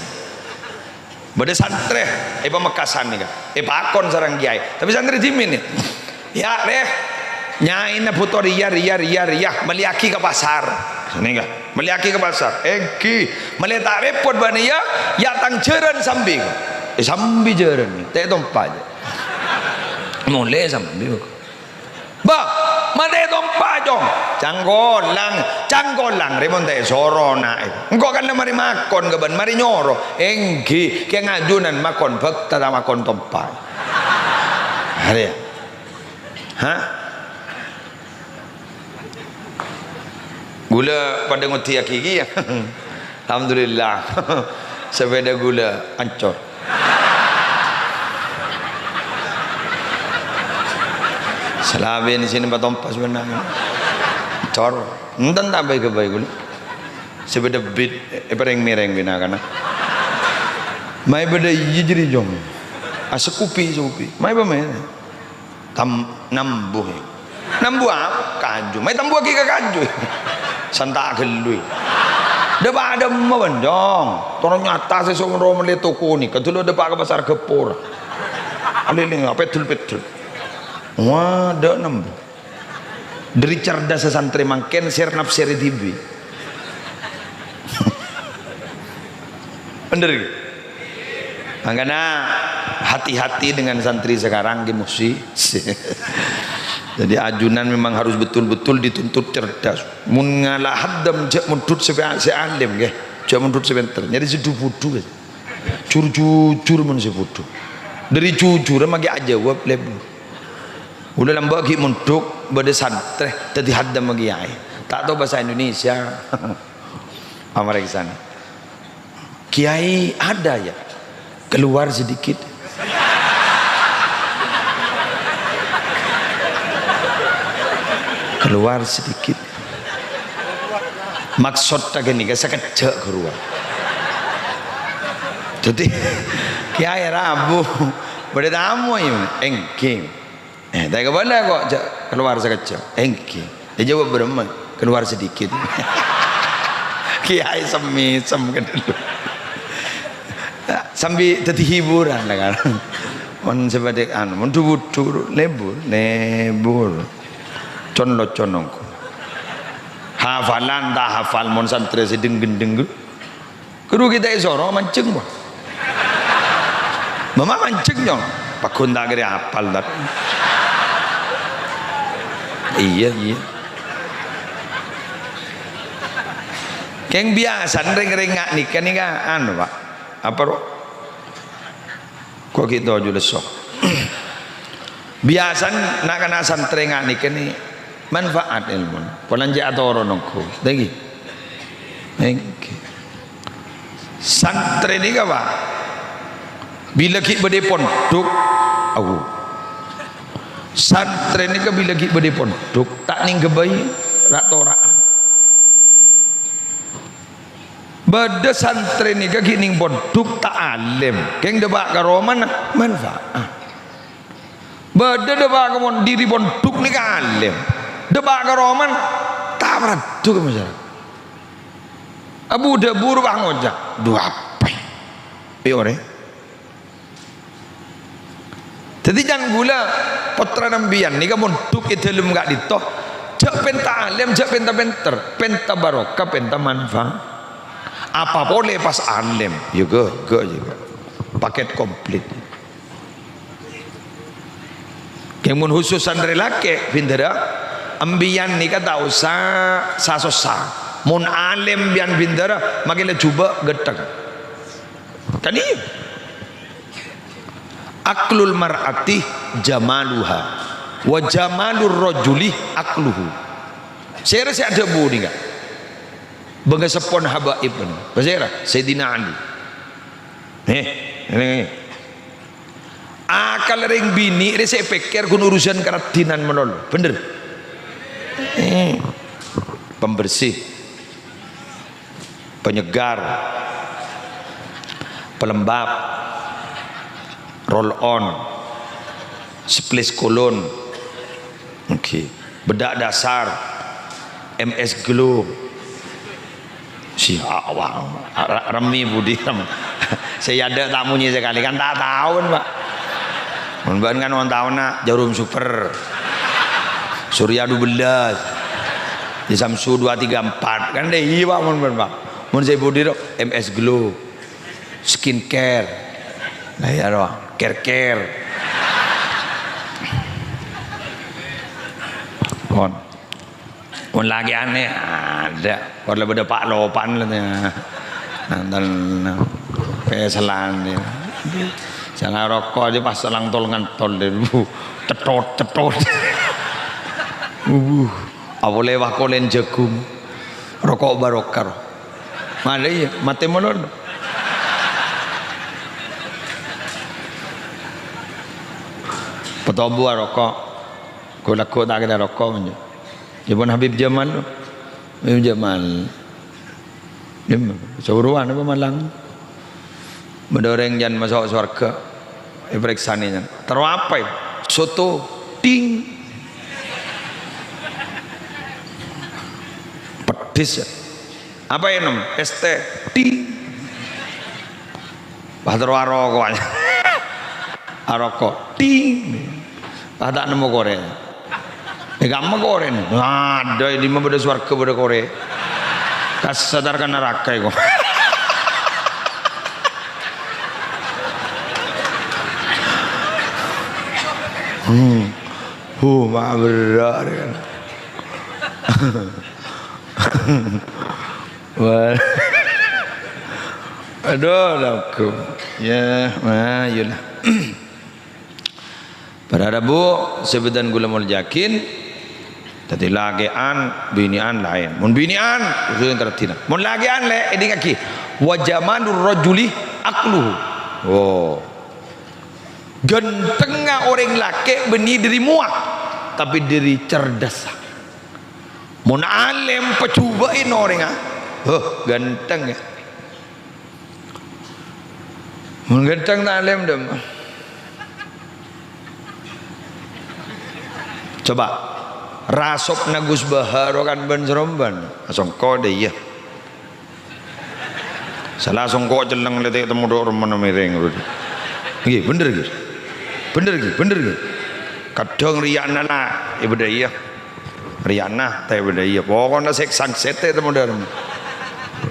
Bâdâ santrè è Pamekasan nèka. Èpakon sareng kèyaè. Tapè santrè dhimèn, ya. "Ya, Rè, nyaèna bhuto rèya, rèya, rèya, rèya, mellèyaghi ka pasar." Nèka, "Mellèyaghi ka pasar." "Èngghi." "Mellè ta' rèpot bâ'na, ya? Ya' tang jhârân sambi." Eh, sambi jhârân. Ta' ètompa, jâ. Molè sambi. "Bâh, ma' ta' ètompa, Cong." "Cangkolang, cangkolang, rè mon ta' èsoro, na'. Engko' kan la marè makon ka bâ'na, marè nyoro." "Èngghi, kèng ajunan makon bhâkta ta' makon tompa." Arè. Hah? Ghulâ padâ ngoddhiyaghi kèya. Alhamdulillah. Sepèda ghulâ ancor. Salabin sini patompas benar. Ancor. Enten ta' bhâi-ghâbây ghulâ. Sepèda beat, èparèng-mèrèng bân na'-kana'. Mayu bâdâ iyâ jârèya, Cong. Asekupi, sekupi. Mayu pamèrèng. Tam-, nambu, ya. Nambu apa? Kaju. Mayu tambuwaghi ka kaju. Santa' ghâllu, ya. Dâpa' dâmma, bân, Cong. Ternyata sè somoro mellè toko nèka, dulu dâpa' ka pasar Gapura. Alèlèng, pèddul-pèddul. Wah, dâ' nambu. Dâri cerdhâssa santrè mangkèn, sèr-nafsèrè dhibi'. Bhender, ghi? Mangkana, hati-hati dengan santri sekarang, ghi, Musi. Jadi, ajunan memang harus betul-betul dituntut cerdas. Mon ngala' haddam, jhâ' mondhut sè, sè alim, ghi. Jhâ' mondhut sè pènter. Nyarè sè dhu-budhu, ghi. Jur-jujur mon sè budhu. Dâri jujurrâ maghi ajâwâb, lebur. Ghulâ lambâ' ghi' mondhuk, bâdâ santrè, dhâddhi haddam kèyaè. Ta' tao bhâsa Indonesia. Pamareksana. "Kiai ada ya? Keluar sedikit." "Keluar sedikit." Maksod ta' ghânèka sakejjhâ' ghâruwa. Dhâddhi, kèyaè rabu, bâdâ tamoy, èngghi. Eh, ta' kabâlâ kok, jhâ' kalowar sakejjhâ'. Èngghi. Èjâwâb bârâmma, "Keluar sedikit." Kèyaè sem-mèsem kadhâllu. Sambi dhâddhi hiburan, kan. Mon sè padâ, anu, mon dhu-budhu, lebur, lebur. Con-locon ongghu. Hafalan ta' hafal, mon santrè sè dheng-ghendheng. Kudu kita èsoro manjheng, wah. Mama manjheng, nyong. Paggun ta' kèra apal, ta'. Iyâ, iyâ. Kèng biyasana rèng-rèng nga' nèka, nèka, anu, Pak. Apa, ro? Ko' ghi' toju' lesso. Biyasana na'-kana' santrè nga' nèka nè manfaat èlmona. Polana jhâ' atoron ongghu. Thank you. Thank you. Santrè nèka, Pak, bilâ ghi' bâdâ è pondhuk, au. Santrè nèka bilâ ghi' bâdâ è pondhuk, ta' nèng ghâbây ra'-tora'an. Bâdâ santrè nèka ghi' nèng pondhuk ta' alim, kèng dâpa' ka romana manfaat. Bâdâ dâpa' ka mon-, dhiri pondhuk nèka alim, dâpa' ka romana ta' parlo ka masyarakat. Abu Dabur wah ngoca', "Dhu apa?" Pèyorè. Dhâddhi, can ghulâ, pottrana embiyân nèka mondhuk è dhâlem ka'dinto, Jhâ' pènta alèm, jhâ' pènta pènter, pènta barokah, pènta manfaat. Apa polè pas alèm, ya ghâghâ, ya ghâghâ. Paket komplit. Kèng mon khusus santrè lakè', bhindhârâ, embiyan nèka ta' osa sa-sossa. Mon alèm biyan bhindhârâ, makè la jhubâ' ghâtthèng. Kan iyâ? Aqlul mar'ati jamaluha, wa jamalur rajuli aqluhu. Sèra sè adhâbu nèka? Bângaseppona habaib nèka. Pasèra? Sayyidina Ali. Nèh, nèh, nèh. Akal rèng binè' rè sè èpèkkèr ghun urusan karaddhinan malolo. Bhender? Eh, pembersih, penyegar, pelembab, roll on, split colon. Oke. Bedak dasar, M S Glow. Si awang, ra-, remmi budi rem. Sè adâ' ta' monyè sakalè, kan ta' taon, Pak. Mon bâ'na kan mon taonna Jarum Super. Surya dua belas. Di Samsu dua tiga empat. Kan dâ' iyâ, Pak, mon bâ'na, Pak. Mon sè budi ro, M S Glow. Skincare. Nah, iyâ ro, care-care. Mon. Mon lakè'an nè, adâ'. Kor la bâdâ pa'-lopan la, ya. Nonton, peselan, ya. Sè ngaroko' aja pas lang tol-ngantol, deh. Wuh, cethot, cethot. Wuh, apa lewat kolen jagung. Roko' barokah. Mana iyâ, matè malolo. Petobu aroko'. Ghu-lagghu ta' kèra roko', mon. Iyâ pon Habib Jamal, Habib Jamal. Iyâ, sauruwan apa malang? Bâdâ orèng jân maso' sowarghâ, èparèksanè jân. Terro apa, yâ? Soto, ding. Pedes, yâ. Apa, ènom? Es teh, ding. Pas terro aroko'. Aroko', ding. Pas ta' nemmo korè. È kamma korèna? Adâ', è dimma bâdâ sowarghâ bâdâ korè. Kasatar ka naraka èko. Hmm. Huh, ma' berrâ', rè. Wah. Adhu, lagu. Yâ, ma-, ayolah. Para rabu, sè bhâdhân kaulâ molja'aghi, dhâddhi lakè'an, binè'an laèn. Mon binè'an, khusus karaddhinan. Mon lakè'an, lè', èdingngaghi. "Wa jamalur rajuli aqluhu." Oh. Ghântengnga orèng lakè' bânnè dâri mowa, tapè dâri cerdassa. Mon alèm, pajhubâ'in orèngnga, huh, ghântheng, yâ. Mon ghântheng ta' alèm, dhâmma. Coba, rasopna Gus Bahar kan bân-sarombân, asongko' dâ' iyâ. Sala songko' celleng lètè' temmo dhu' remmana mèrèng, Bro. Ngghi, bhender, ngghi. Bhender, ngghi, bhender, ngghi. Kadhâng rèya'na la èbâdâ'â. Rèya'na ta' èbâdâ'â. Pokokna sè sangsètè temmo dhu' remma.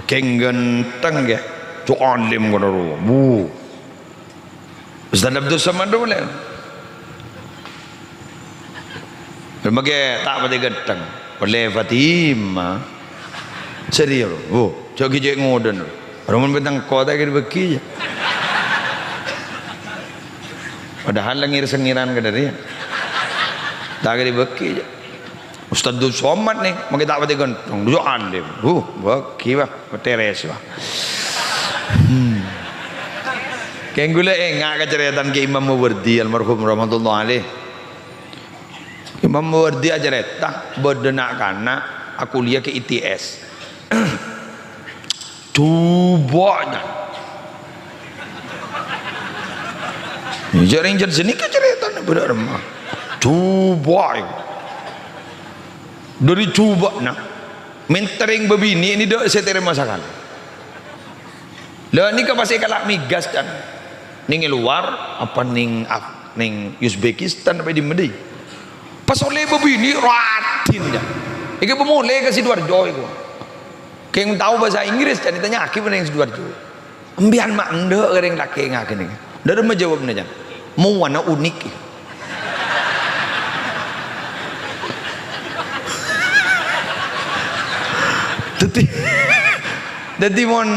Kèng ghântheng, ghi. Cè' alèm ngono ro. Bu. Ustaz Abdus Samad dhu lè. Mangkè ta' patè ghântheng. Ollè Fatima. Serius, Bu. Jhâ' ghi' cè' ngodâna. Romon bintang kota kèra bâghi, yâ. Padahal la ngèr-sengngèran kadâri. Ta' kèra bâghi, yâ. Ustaz Abdus Somad nè, mangkè ta' patè ghântheng, dhu alèm. Huh, bâghi, wah, peteres, wah. Hmm. Kèng kaulâ enga' ka carètana Kè Imam Mawardi almarhum rahmatullah alaih. Imam Mawardi acarèta, bâdâ na'-kana' akuliyah ka I T S. Jhubâ', nyan. Jhâ' rèng jhât sanèka carètana bâdâ remma. Jhubâ'. Dâri jhubâ'na, mènta rèng bâbinè' nè dâ' sè tarèma sakalè. La nèka pas èkala' migas, can. Nèng è lowar, apa nèng Af-, nèng Uzbekistan, apa è dimma dâi. Pas ollè bâbinè', rat. Din, jâ. Iki pamolè ka Sidoarjo iku. Kèng tao bhâsa Inggris, jâ, ètanya'aghi bân rèng Sidoarjo. "Empèyan ma' endâ' ka rèng lakè' ngakè nèka?" Dâ' remma jâwâbbhâ, jâ? "Mowana unik." Dhâddhi, dhâddhi mon,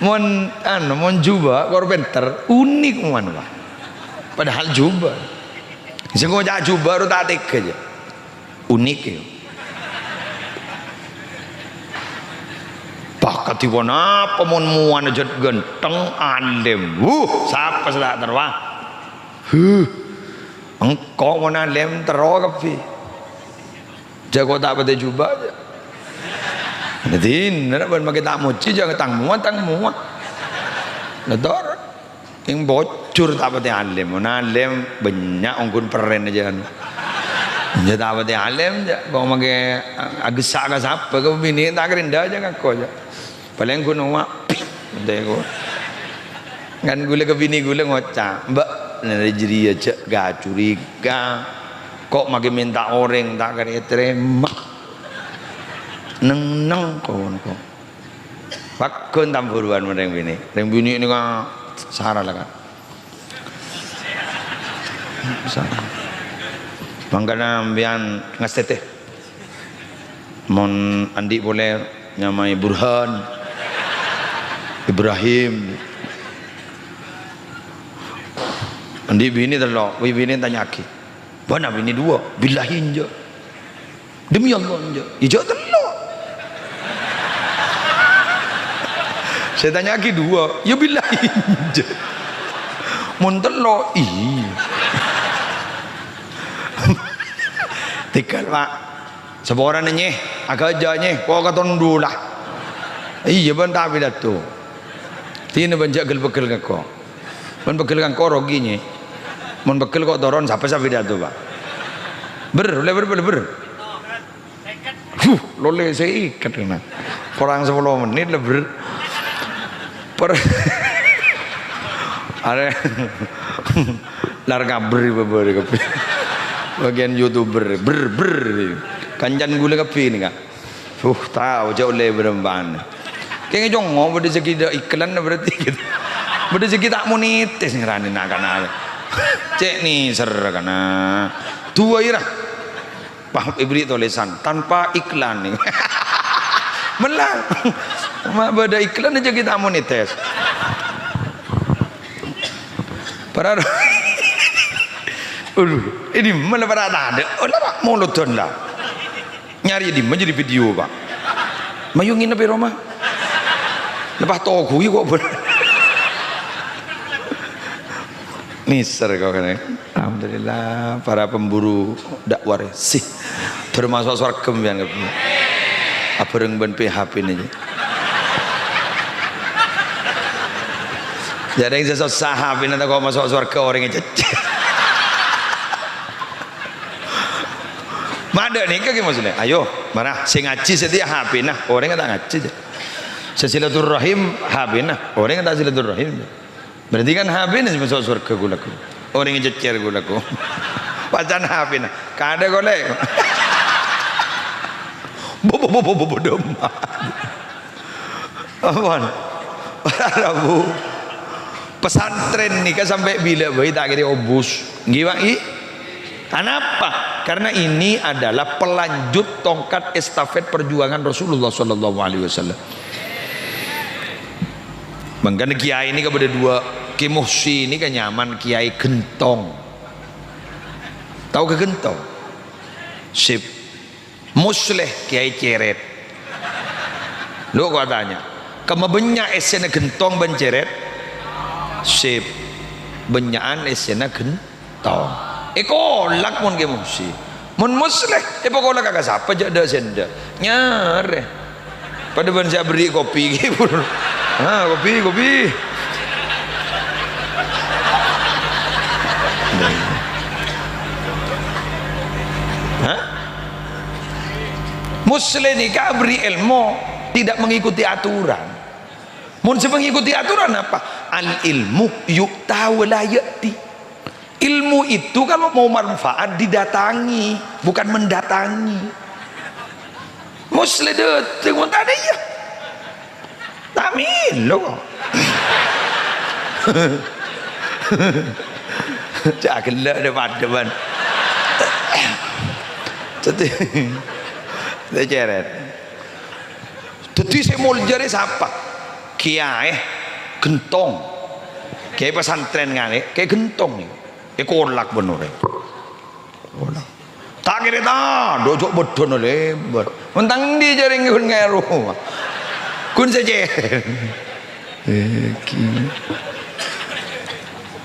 mon, anu, mon jubâ' kor pènter, unik mowana, Pak. Padahal jubâ'. Sè ngoca' jubâ' ro ta' tèga, jâ. Unik, ya. Pas kadhi ponapa mon mowana jhât ghântheng, alim. Wuh, sapa sè ta' terro, ah? Huh. Engko' mon alim terro kabbhi. Jâ' ko' ta' patè jubâ', jâ. Dhâddhi, nèra bân makè ta' mojhi, jâ' tang mowa, tang mowa. Lah, tor. Eng bocor ta' patè alim. Mon alim, bânnya' ongghun perrèn jâ, anu. Jâ' ta' patè alim, jâ'. Ko' makè a-, aghessa' ka sapa, ka binè' ta' karèndhâ jâ' ngako, jâ'. Palèng ghun wa-, entè ko'. Kan ghulâ ka binè ghulâ ngoca', "Mbak, nèra jârèya jâ' ga-curiga. Ko' makè mènta orèng ta' karè ètarèma." Neng-neng ko', ko'. Pagghun tambhuruwân mon rèng binè'. Rèng binè' nèka sara la, Ka'. Sara. Mangkana sampèyan ngastètè. Mon andi' polè nyamaè Burhan, Ibrahim. Andi' binè tello', wi binè tanya'aghi. "Bâ'na binè duwâ'?" "Billahi enjâ'." "Demi Allah enjâ'." "Iyâ jâ' tello'." Sè tanya'aghi duwâ', "Iyâ billahi enjâ'." "Mon tello'?" "Iyâ." "Tèghâl, Pak. Saporana, Nyè. Aghâjâ, Nyè. Ko' katon dhu la." "Iyâ, bân ta' pidato. Dinah bân jâ' ghel-pegghel ngako." "Mon pegghel ngako rogi, Nyè. Mon pegghel ko' toron, sapa sè pidato, Pak?" "Ber, ollè ber, ber, ber." Huh, lolè sè èkèt kèna. Korang sapolo mennit la, ber. Per-, arè lar kabri bâbârâ kabbhi. Bâgiyân YouTuber, ber, ber. Kancana ghulâ kabbhi nèka. Huh, tao jâ' ollè bârâmpan. Kèng congo bâdâ sè ghi' ta' iklan berarti gitu. Bâdâ sè ghi' ta' monetis ngarani na'-kana'. Cè' nèser kana. Duwâ' ira. Wah, èberri' tolèsan tanpa iklan. Mella. Ma' bâdâ iklan jâ' ghi' ta' monetis. Para ro-, aduh, ini mella para tadâ'. Oh, la, Pak, molodhân, la. Nyarè è dimma jârèya video, Pak? Mayu nginep è roma. Lepas togu, iyâ, kok, bân. Nèser, kok, kènè. Alhamdulillah, para pemburu dakwah rè. Sih. Termasuk swarga, sampèyan, kok. Abhâreng bân P H P nèka. Jârèya sè sossa H P-na tako' maso' sowarghâ orèng è cècè. Madâ nèka ghi maksudnya. Ayo, mara sè ngajhi satèya H P-na, orèng ta' ngajhi, jâ. Sè silaturrahim H P-na, orèng ta' silaturrahim, jâ. Berarti kan H P-na sè maso' sowarghâ ghulâ ko. Orèng è cècè ghulâ ko. Pacan H P-na. Kadâ' kolè. Bo, bo, bo, bo, bo, bo, dâm. Ampon. Para rabu. Pesantren nèka sampè' bilâ bhâi ta' kèra obus. Ngghi, Pak, ngghi? Anapa? Karena ini adalah pelanjut tongkat estafet perjuangan Rasulullah sallallahu alaihi wasallam. Mangkana kiai nèka bâdâ duwâ'. Kè Muhsi nèka nyamana Kiai Gentong. Tao Kè Gentong? Sip. Musleh, Kiai Cèrèt. Lo, ko' tanya. Kemma bânnya' èssèna Gentong bân Cèrèt? Sip. Bânnya'an èssèna Gentong. Èkolak mon Kè Muhsi. Mon Musleh, èpakolak ka sapa jâ' dâ' sèndâ'. Nyarè. Padâ bân sè aberri' kopi ghi, pur. Ha, kopi, kopi. Hah? Musleh nèka aberri' èlmo, tidak mengikuti aturan. Mon sè mengikuti aturan apa? Al ilmu yu'ta wa la ya'ti. Ilmu itu kalau mau manfaat didatangi, bukan mendatangi. Musleh dâteng, mon tadâ' iyâ. Ta' mèlo. Ca' ghellâ' dâ' padâ, bân. Dâddhi, dâ' cèrèt. Dâddhi sè molja rè sapa? Kèyaè ghentong. Kèyaè pesantren ngalè, kèyaè ghentong nèko. Èkolak bân orèng. Kolak. Ta' kèra tadâ', jhâ' bâddhâna lèbât. Mon tang andi' jhârèng ghun ngèro. Ghun sè cè-, èki.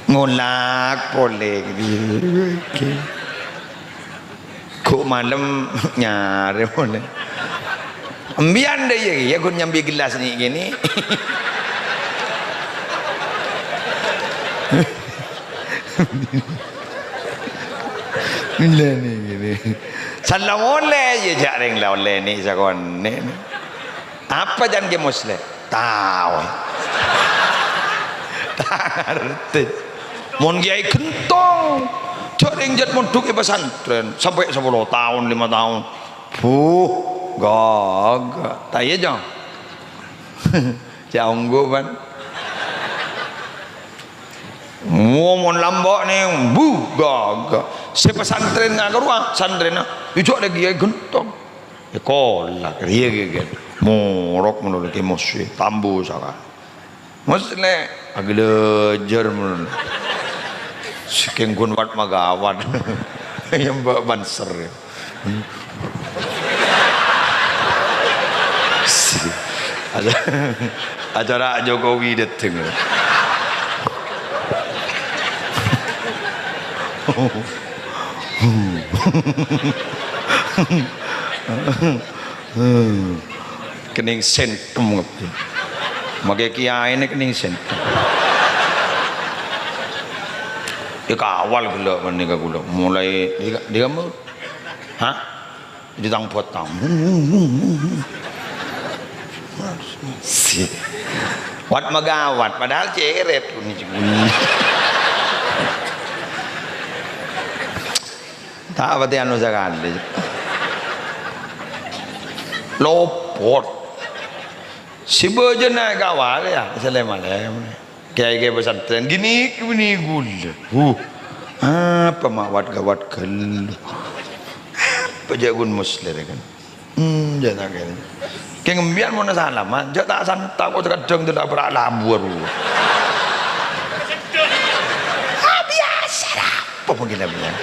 Ngolak polè. Èki. Ghu' malem nyarè polè. Embiyan dâ' iyâ, iyâ ghun nyambi gellas nè' kènè'. Lè nè' kènè'. Salla molè, iyâ jhâ' rèng la ollè nè' sakonè'. Apa can Kè Musleh? Tao. Ta' ngartè. Mon kèyaè ghentong, jhâ' rèng jhât mondhuk è pesantren, sampè' sapolo taon, lèma taon. Buh, ghâghâ. Ta' iyâ, Cong? Cè' ongghu, bân. Wo, mon lambâ' nè, buh, ghâghâ. Sè pesantren ngakan rowa, santrèna. Iyâ jhâ' rèng kèyaè ghentong. Èkolak, rèya ghi' kan. Morok malolo Kè Musleh, tambu saka. Musleh, aghâlâjâr malolo. Sakèng ghun wat-maghâwat. Iyâ, Mbak Banser. Acara, acara Jokowi dâteng. Kennèng sèntem kabbhi. Makè kèyaèna kennèng sèntem. Èkawal ghellâ' panèka kaulâ. Mulai dika-, dika-, hah? Di tang botong. Si. Wat-maghâwat, padahal cèrèt. Ta' patè anu sakalè. Lopot. Sè bâjâna èkawal, iyâ, sè lèma-lèma. Kèyaè-kèyaè pesantren, ghi nèka bânnè ghulâ. Huh. Apa ma' wat-ghâwat ghâllu. Apa jhâ' ghun Musleh, kan? Hmm, jhâ' ta' kèra. Kèng embiyan mon salaman, jhâ' ta' santa kok kadhâng dâlâ para' labu aru. Ah, biyasa ra. Apa mungkin embiyan?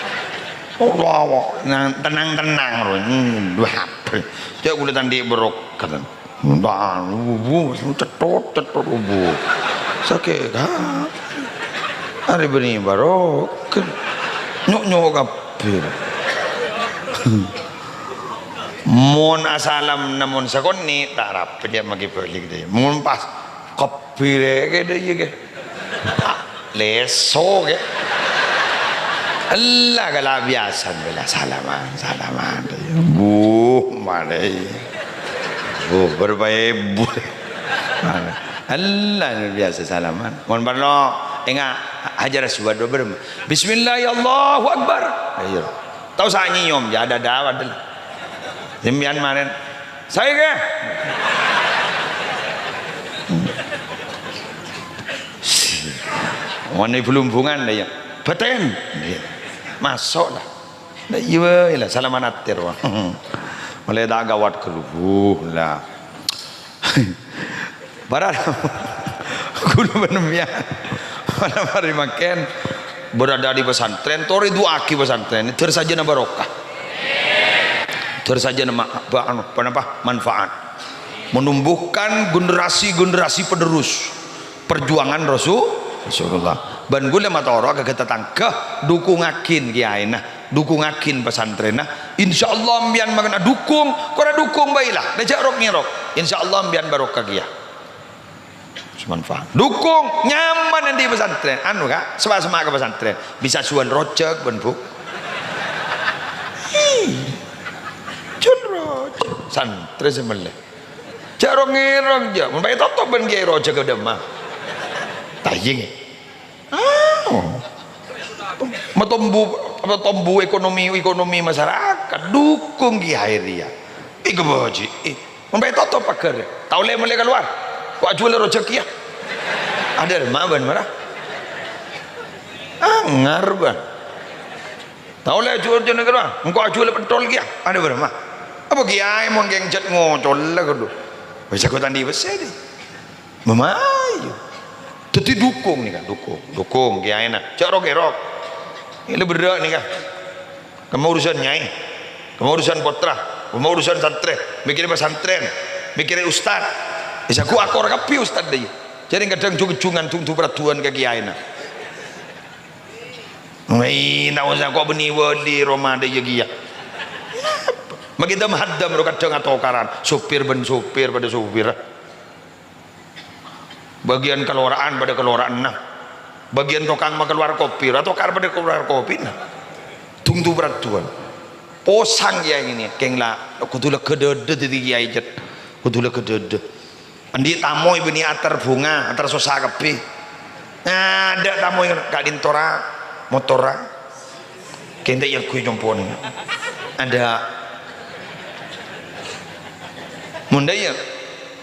Oh, wa, wa, nang, tenang-tenang, bro. Hmm, dua apa? Jhâ' ghulâ ta' andi' barokah, kan? Entar, bu, bu, cethot, cethot, bu. Sakè', ha? Arè bânnè barokah. Nyok-nyok kabbhi. Mon asalam namon sakonè', ta' arapa jhâ' maghi bâlik dâ. Mon pas kabbhi rè, kèdâ iyâ, kè. Leso, kè. Ella, kala' biyasana, bella salaman, salaman. Buh, malè. Buh, berapa ebu. Ella, biyasa salaman. Mon parlo, enga', Hajar Aswad, berem. Bismillah, Allahu Akbar. Ayo. Tao sa nyèyom, jhâ' dâ-dâ, padahal. Sampèyan marèn. Saè, kè? Mon è Blumbungan, la, iyâ. Bâten. Iyâ. Maso', la. La, iyâ, bhâi, la, salaman atèr, wa. Malè ta' ghâwat ghâllu, la. Para, ghulâ bân sampèyan. Para mari mangkèn, berada di pesantren, torè du'aaghi pesantren, dâr sajâna barokah. Dâr sajâna ma-, ba-, anu, apa napa? Manfaat. Menumbuhkan generasi-generasi penerus perjuangan Rasu-, Rasulullah. Bân ghulâ matoro' ka tatangghâ, dukungaghin kèyaèna, dukungaghin pesantrenna. Insyaallah, sampèyan mangkana dukung, kora dukung bhâi la, dâ' jhâ' rok-ngèrok. Insyaallah, sampèyan barokah kèya. Manfaat. Dukung, nyaman andi' pesantren. Anu, Ka', sema-sema ka pesantren. Bisa jual rojak, bân, Bu. Hi. Jual rojak. Santrè sè mellè. Jhâ' rong-ngèrong, jhâ'. Mon bhâi totop bân kèyaè rojak ka dâmma. Tayèng. Oh. Matombu, matombu ekonomi, ekonomi masyarakat, dukung kiai rèya. Èkabâjhi'i. Mon bhâi totop paghâr. Ta' ollè mellè kalowar. Kok ajhuwâl rojak kèya. Adâ' remma bân mara. Angar bân. Ta' ollè ajhuwâl jhâ' nèka rowa. Engko' ajhuwâl pentol kèya. Adâ' bârâmma. Apa kiai mon kèng jhât ngocolla ghâllu. Wis jago tandhi pèssè dhi. Mamayu. Dhâddhi dukung nèka, dukung. Dukung kiaina. Jhâ' rok-èrok. Ini berrâ' nèka. Kemma urusan nyai. Kemma urusan potra. Kemma urusan santrè. Mikkèrè pesantren. Mikkèrè ustad. Bisa ku akor kabbhi ustad dâ' iyâ. Jhâ' rèng kadhâng jung-jungan tung-tung paraduan ka kiaina. Wèh, ta' osa ko' bânnè wali roma dâ' iyâ kèya. Makè dâm-haddâm ro kadhâng atokaran. Sopir bân sopir padâ sopir. Bâgiyân kalora'an padâ kalora'anna. Bâgiyân tokang makalowar kopi, ra tokar padâ kalowar kopina. Tung-tung paraduan. Posang kiai ini, kèng la, kodhu lega dâdâ dâddhi kiai jhât. Kodhu lega dâdâ. Andi' tamoy bânnè atar bhunga, atar sossa kabbhi. Adâ' tamoy ngono, ka'dinto ra, motor ra. Kèng ta' èyangghuy compo'na. Adâ'. Mon dâ' iyâ,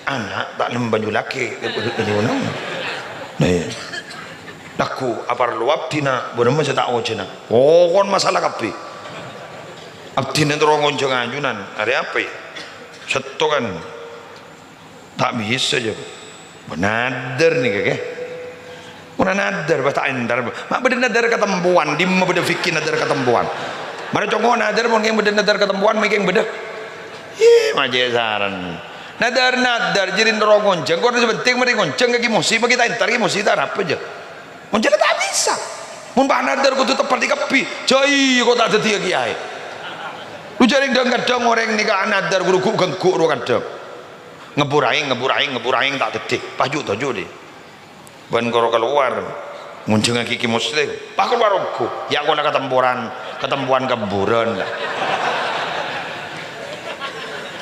ana' ta' lem bânyu lakè'. Nah, iyâ. Lagghu' aparlo abdhina, bârâmma sè ta' ojhâna. Pokon masalah kabbhi. Abdhina terro ngonjhâng ajunan. Arè apa, yâ? Sètto kan. Ta' bisa, jâ. Nadâr nèka, kè. Mon nadâr, pas ta' entar. Ma' bâdâ nadâr katempowan, dimma bâdâ fikih nadâr katempowan. Mara congko nadâr, mon kèng bâdâ nadâr katempowan, ma' kèng bâdâ. Ih, ma' cè' sarèn. Nadâr-nadâr, jârèya terro ngonjhâng, kok sè pentèng marè ngonjhâng ka Kè Musi, ma' kè ta' entar Kè Musi, ta' arapa, jâ. Mon jârèya ta' bisa. Mon pas nadâr kodhu teppa'è kabbhi, jâ iyâ kok ta' dâddhiyâ kiai. Lu jârèya dhâng-kadhâng orèng nèka nadâr ghuru ghu-, ganggu ro kadhâng. Ngebbhur aèng, ngebbhur aèng, ngebbhur aèng ta' dâddhi. Pas ju' toju' dhi. Bân koro kalowar. Ngonjhângaghi Kè Muslim. Pas kalowar ongghu. Yâ, kola katemporan, katempowan kebbhuran la.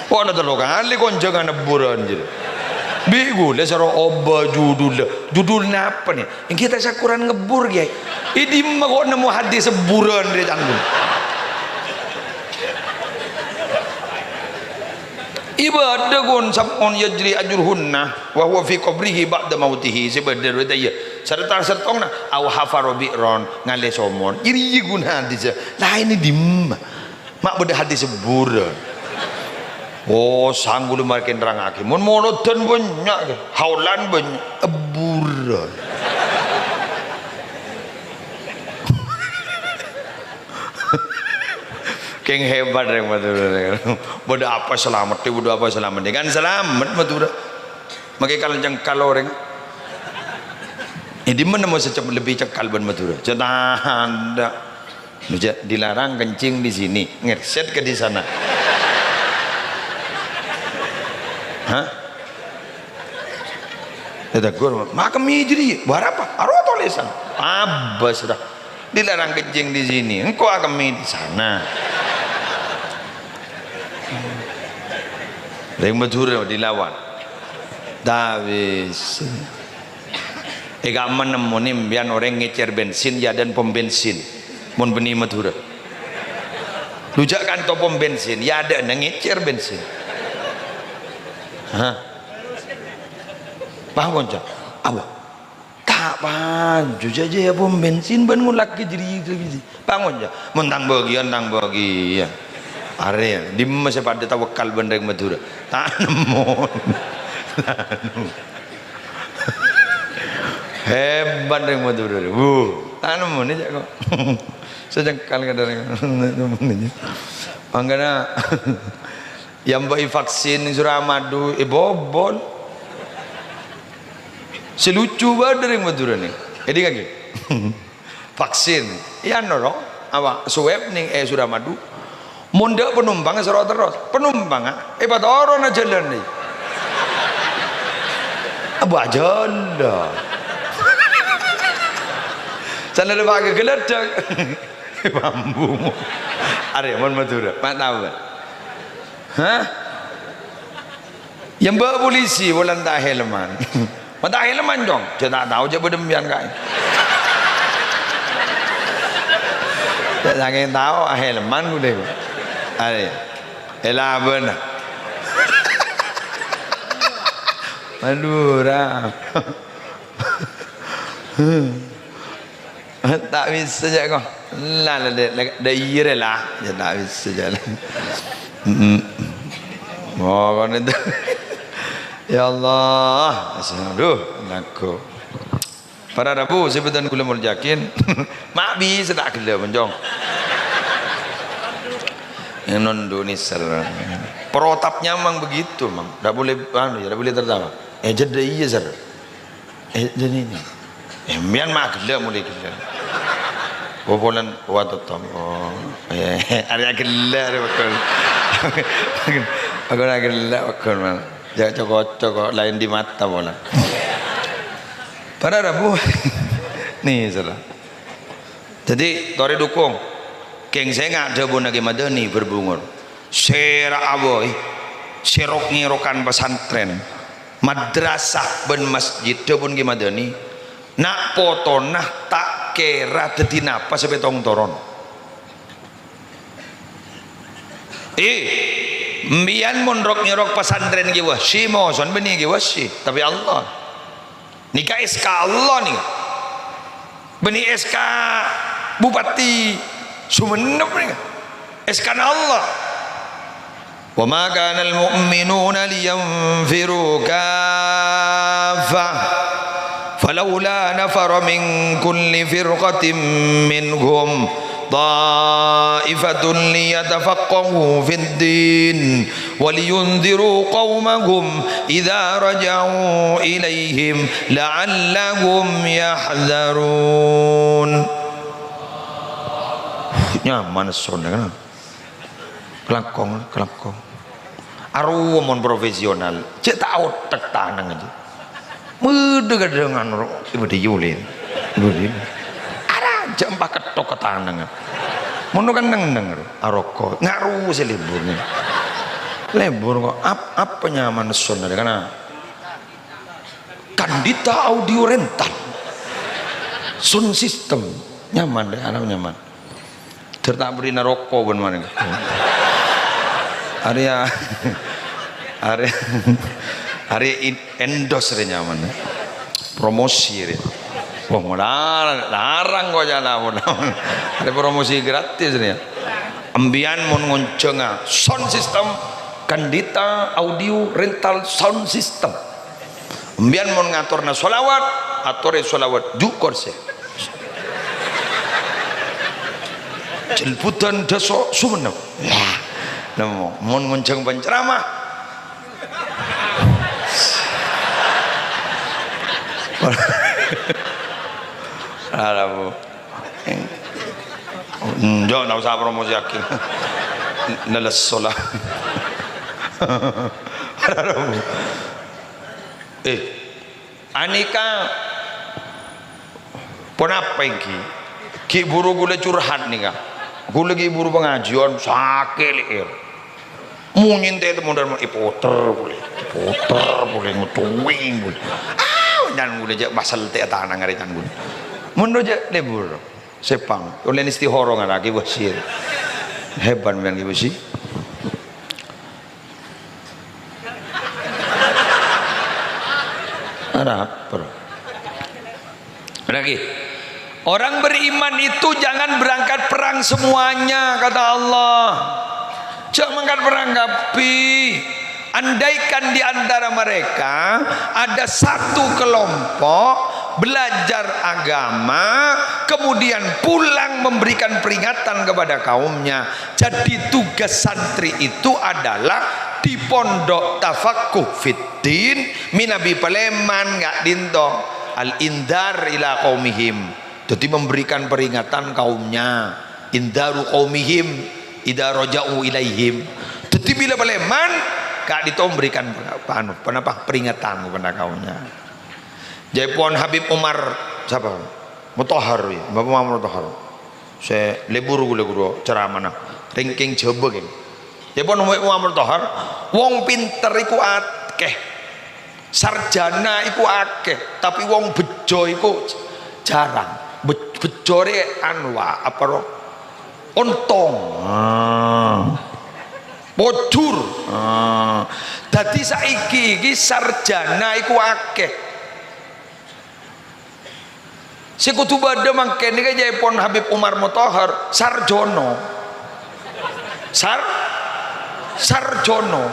Kola tello kalè konjhângan ebbhuran jârèya. Bi' ghulâ soro obâ judhulla. Judhul napa nè? Èngghi tasakkuran ngebbhur, Kè. È dimma kok nemmo hadis ebbhuran rè canggung? Ibâdâ kun sam'un yajri ajruhunna wa huwa fi qabrihi ba'da mautihi, sè bâdâ rowa ta' iyâ. Sarta sèttong na, au hafaro bi'ron, ngalè somor. Jârèya ghun hadis. Laèn è dimma? Ma' bâdâ hadis ebbhuran. Oh, sangghu lu marè nerrangngaghi. Mon molodhân bânnya', haulan bânnya', ebbhuran. Kèng hebat rèng Madhurâ. Bâdâ apa salamet, bâdâ apa salamet. Kan salamet Madhurâ. Makè kal-cengkal orèng. È dimma nemmo sè cep-, lebbi cengkal bân Madhurâ? Cè' tadâ'. Bisa dilarang kencing di sini, ngeset ke di sana. Hah? Ètegur, "Ma' kemmè jârèya, bârâmpa?" Aro tolèsan. Abâs dah. Dilarang kencing di sini, engko' akemmè di sana. Rèng Madhurâ dilawan. Ta' bisa. È ka'emma nemmonè sampèyan orèng ngècèr bensin, yâ adâ'na pom bensin. Mon bânnè Madhurâ. Lu jâ' kanto pom bensin, yâ adâ'na ngècèr bensin. Hah? Paham, konco? Apa? Ta' paju jâ-, jâ-, pom bensin bân ngolakè jârèya. Paham, konco? Mon tang bâgiyân, tang bâgiyân. Arè, dimma sè padâ tawakkal bân rèng Madhurâ? Ta' nemmo. Hebat rèng Madhurâ. Wuh, ta' nemmo nè jâ' kok. Sacengkal kadhâng. Mangkana, èambâ'i vaksin nèng Suramadu, èbobol. Sè lucu bâdâ rèng Madhurâ nè. Èdingngaghi. Vaksin. Èyano ro, apa, swab nèng è Suramadu. Mon dâ' panompang soro terros. Panompang, ah, èpatorona jhâlân, eh. Abâ' jhâlân. Sana lè pake geleddhek. Mambu. Arè, mon Madhurâ, ma' tao, kan? Hah? Èambâ' polisi, polana ta' helman. Ma' ta' helman, Cong? Jâ' ta' tao, jâ' bâdâ sampèyan kaè. Sakèng tao, ahèlman ghulâ. Arè. Èlabân. Madhurâ. Ta' bisa jâ' ko. La, la, la, la, dâ' iyâ rè la. Jâ' ta' bisa jâ' la. Mm-mm. Pokokna itu. Ya Allah. Aduh, lagu. Para rabu sè bhâdhân kaulâ molja'aghi. Ma' bisa ta' ghellâ', Moncong. Yang nondu ni, Sir. Protapnya memang begitu, Mang. Ndak boleh, anu, ya, ndak boleh tertawa. Eh, jâdâ iyâ, Sir. Eh, jadi ini. Eh, mbiyan ma' ghellâ', mulai ghellâ'. Popolan, wa, totom. Oh, eh, arè ghellâ', arè pokol. Pokol ghellâ', pokol, Mang. Jâ' coko'-coko', laèn di mata pola. Para rabu. Ni, salah. Jadi, torè dukung. Kèng sènga' dhâbuna Kè Madani berbungor. Sèra'a bhâi, sè rok-ngèrokan pasantrèn, madrasah bân masjid, dhâbuna Kè Madani, na' potona ta' kèra dhâddhi napa sè pètong toron. Eh, mbiyan mon rok-ngèrok pasantrèn ghi wasi, moson bânnè ghi wasi, tapè Allah. Nèka S K Allah nèka. Bânnè S K Bupati Sumenep nèka. S K-na Allah. "Wa ma kana al-mu'minuna liyanfiru kaffah. Falaula nafara min kulli firqatin minhum ta'ifatun liyatafaqqahu fid din." "Waliyundziru qaumahum idza raja'u ilaihim la'allahum yahdzarun." Nyaman sonnè, kan? Kelangkong, kelangkong. Arowa mon profesional, cè' ta' otek tanang aja. Mèdhâ kadhângan ro, mèdhâ yulin. Yulin. Ara jhâ' empa' ketthok ka tanangnga. Mono kan neng-neng ro, aroko. Nga' ro sè lebur ni. Lebur kok, ap-, apa nyaman sound arè kana? Kandita audio rental. Sound system. Nyaman deh, alam nyaman. Dâr ta' bherri'na roko bân manèka. Arèya, arèya, arèya in-, endorse rè nyaman, ya. Promosi rè. Wah, malarang, larang kok jâ' lapor. Arèya promosi gratis rè, ya. Embiyan mon ngonjhânga sound system, Kandita Audio Rental Sound System. Embiyan mon ngatorna sholawat, atorè sholawat jhu' korsè. Jelbutan daso Sumenep. Ya. Nemmo, mon ngonjhâng panceramah. Ala, Bu. Enjâ', ta' osa promosiaghi. Nalesso la. Eh, anèka ponapa ènggi? Ghi' bhuru ghulâ curhat nèka. Ghulâ ghi' bhuru pangajiyân, sakè' lè'èr. Monyèn tè-, tèmon dâlem, èpoter polè, èpoter polè, ngotuwing polè. Ah, can ghulâ jâ' pasel tè' tanang arè can ghulâ. Mon rowa jâ' lebur, sèpang, ollè istikharah ngaraghi wasiat. Hebat mèyan ghi wasi. Arapa? Lagi. Orang beriman itu jangan berangkat perang semuanya, kata Allah. Jhâ' mangkat perang kabbhi. Andaikan di antara mereka ada satu kelompok belajar agama, kemudian pulang memberikan peringatan kepada kaumnya. Jadi tugas santri itu adalah di pondok tafaqquh fid din, mènabi palèman ka'dinto, al-indhar ila qaumihim. Dhâddhi memberikan peringatan kaumnya, indharu qaumihim idza raja'u ilaihim. Dhâddhi bilâ palèman, ka'dinto memberikan, anu, ponapa, peringatan kepada kaumnya. Jâèpon Habib Umar, sapa? Mutahhar, ya, Bapak Umar Mutahhar. Sè lebur ghulâ ghuru ceramana. Rèng kèng Jhâbâ, kèng. Jâèpon Habib Umar Mutahhar, wong pinter iku akè. Sarjana iku akè, tapè wong bejo iku jarang. Be-, bejo rè anu, wa-, apa ro? Ontong. Ah. Pojhur. Ah. Dhâddhi saiki iki sarjana iku akèh. Sè kodhu bâdâ mangkèn nèka jâèpon Habib Umar Mutahar, Sarjono. Sar-, Sarjono.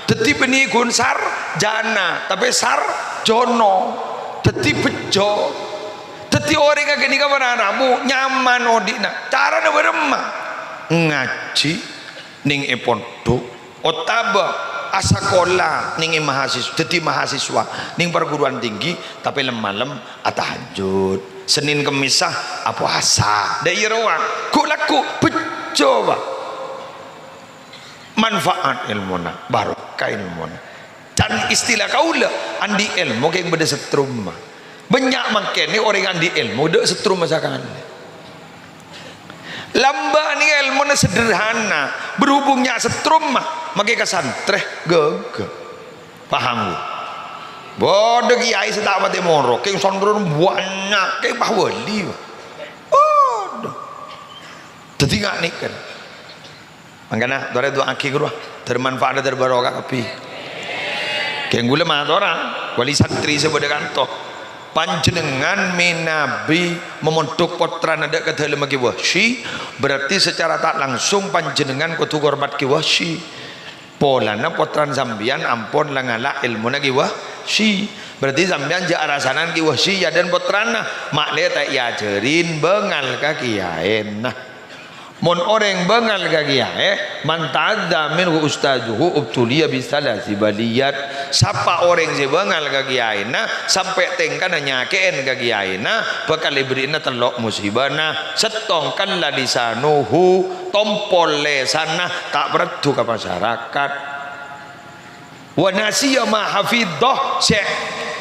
Dhâddhi bânnè ghun sarjana, tapè Sarjono. Dhâddhi bhejjhâ. Dhâddhi orèng ghânèka para rabu nyaman odi'na. Carana bârâmma? Ngajhi nèng è pondhuk, otabâ asakola nèng è mahasis-, dhâddhi mahasiswa nèng perguruan tinggi, tapè lem-malem atahajjud. Senin Kemmissa apowasa. Dâ' iyâ rowa. Ghu'-lagghu' bhejjhâ, Pa'. Manfaat èlmona, barokah èlmona. Can istilah kaulâ, andi' èlmo kèng bâdâ settrumma. Bânnya' mangkèn orèng andi' èlmo, dâ' settrumma sakalè. Lambâ' nèka èlmona sederhana, berhubung nya' settrumma, makè ka santrè, ghâghâ. Paham, Bu? Bâdâ kèyaè sè ta' patè moro, kèng santrèna bânnya', kèng pas wali. Bâdâ. Dhâddhi nga' nèka. Mangkana, torè du'aaghi ghâruwa, dhâr manfaat, dhâr barokah kabbhi. Kèng ghulâ matora, wali santrè sè bâdâ kanto. Panjhennengngan mènabi mamondhuk pottrana dâ' ka dâlemma Kè Wahsy, berarti secara ta' langsung panjhennengngan kodhu ngormat Kè Wahsy. Polana pottrana sampèyan ampon la ngala' èlmona Kè Wahsy. Berarti sampèyan jhâ' arasanan Kè Wahsy yâ dân pottrana, ma'lè ta' èajhârin bângal ka kèyaèna. Mon orèng bângal ka kèyaè, "Man ta'adza minhu ustadzuhu ubtuliya bi tsalatsi baliyat." Sapa orèng sè bângal ka kèyaèna, sampè' tèngkana nyakè'è ka kèyaèna, bhâkal èberri'na tello' musibana. Sèttong, kalla lisanuhu, tompol lèsanna, ta' parlo ka masyarakat. "Wa nasiya ma hafidhah," sè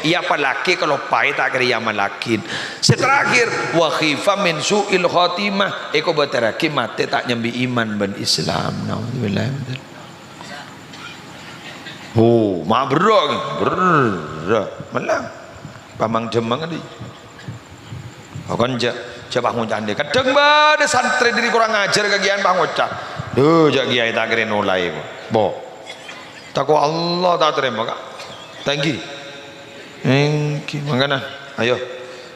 èapallaghi kaloppaè ta' kèra èamallaghi. Sè terakhir, "Wa khifa min su'il khatimah," èkobâtèrraghi matè ta' nyambi iman bân Islam. Naudzubillah. Oh, ma' berrâ', berrâ'. Mella. Pamang-dhâmang andi'. Pokon jhâ', jhâ' pas ngoca' andi'. Kadhâng bâdâ santrè diri kurang ajar ka kèyaèna pas ngoca', "Duh, jhâ' kèyaè ta' kèra nolaè, bo." Tako' Allah ta' tarèma, Ka'. Ta' ènggi? Ènggi, mangkana. Ayo.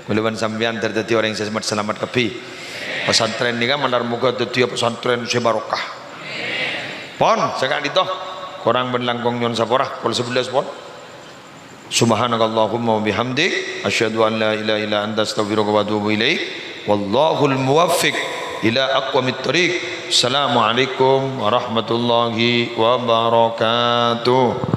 Kaulâ bân sampèyan dhâr dhâddhi orèng sè salamet-salamet kabbhi. Pesantren nèka malar moghâ dhâddhiyâ pesantren sè barokah. Pon, saka'dinto. Korang bân langkong nyo'on sapora, pokol sabellâs pon. Subhanakallahumma wa bihamdik, asyhadu an la ilaha illa anta, astaghfiruka wa atubu ilaik. Wallahul muwaffiq ila aqwamit thariq. Assalamualaikum warahmatullahi wabarakatuh.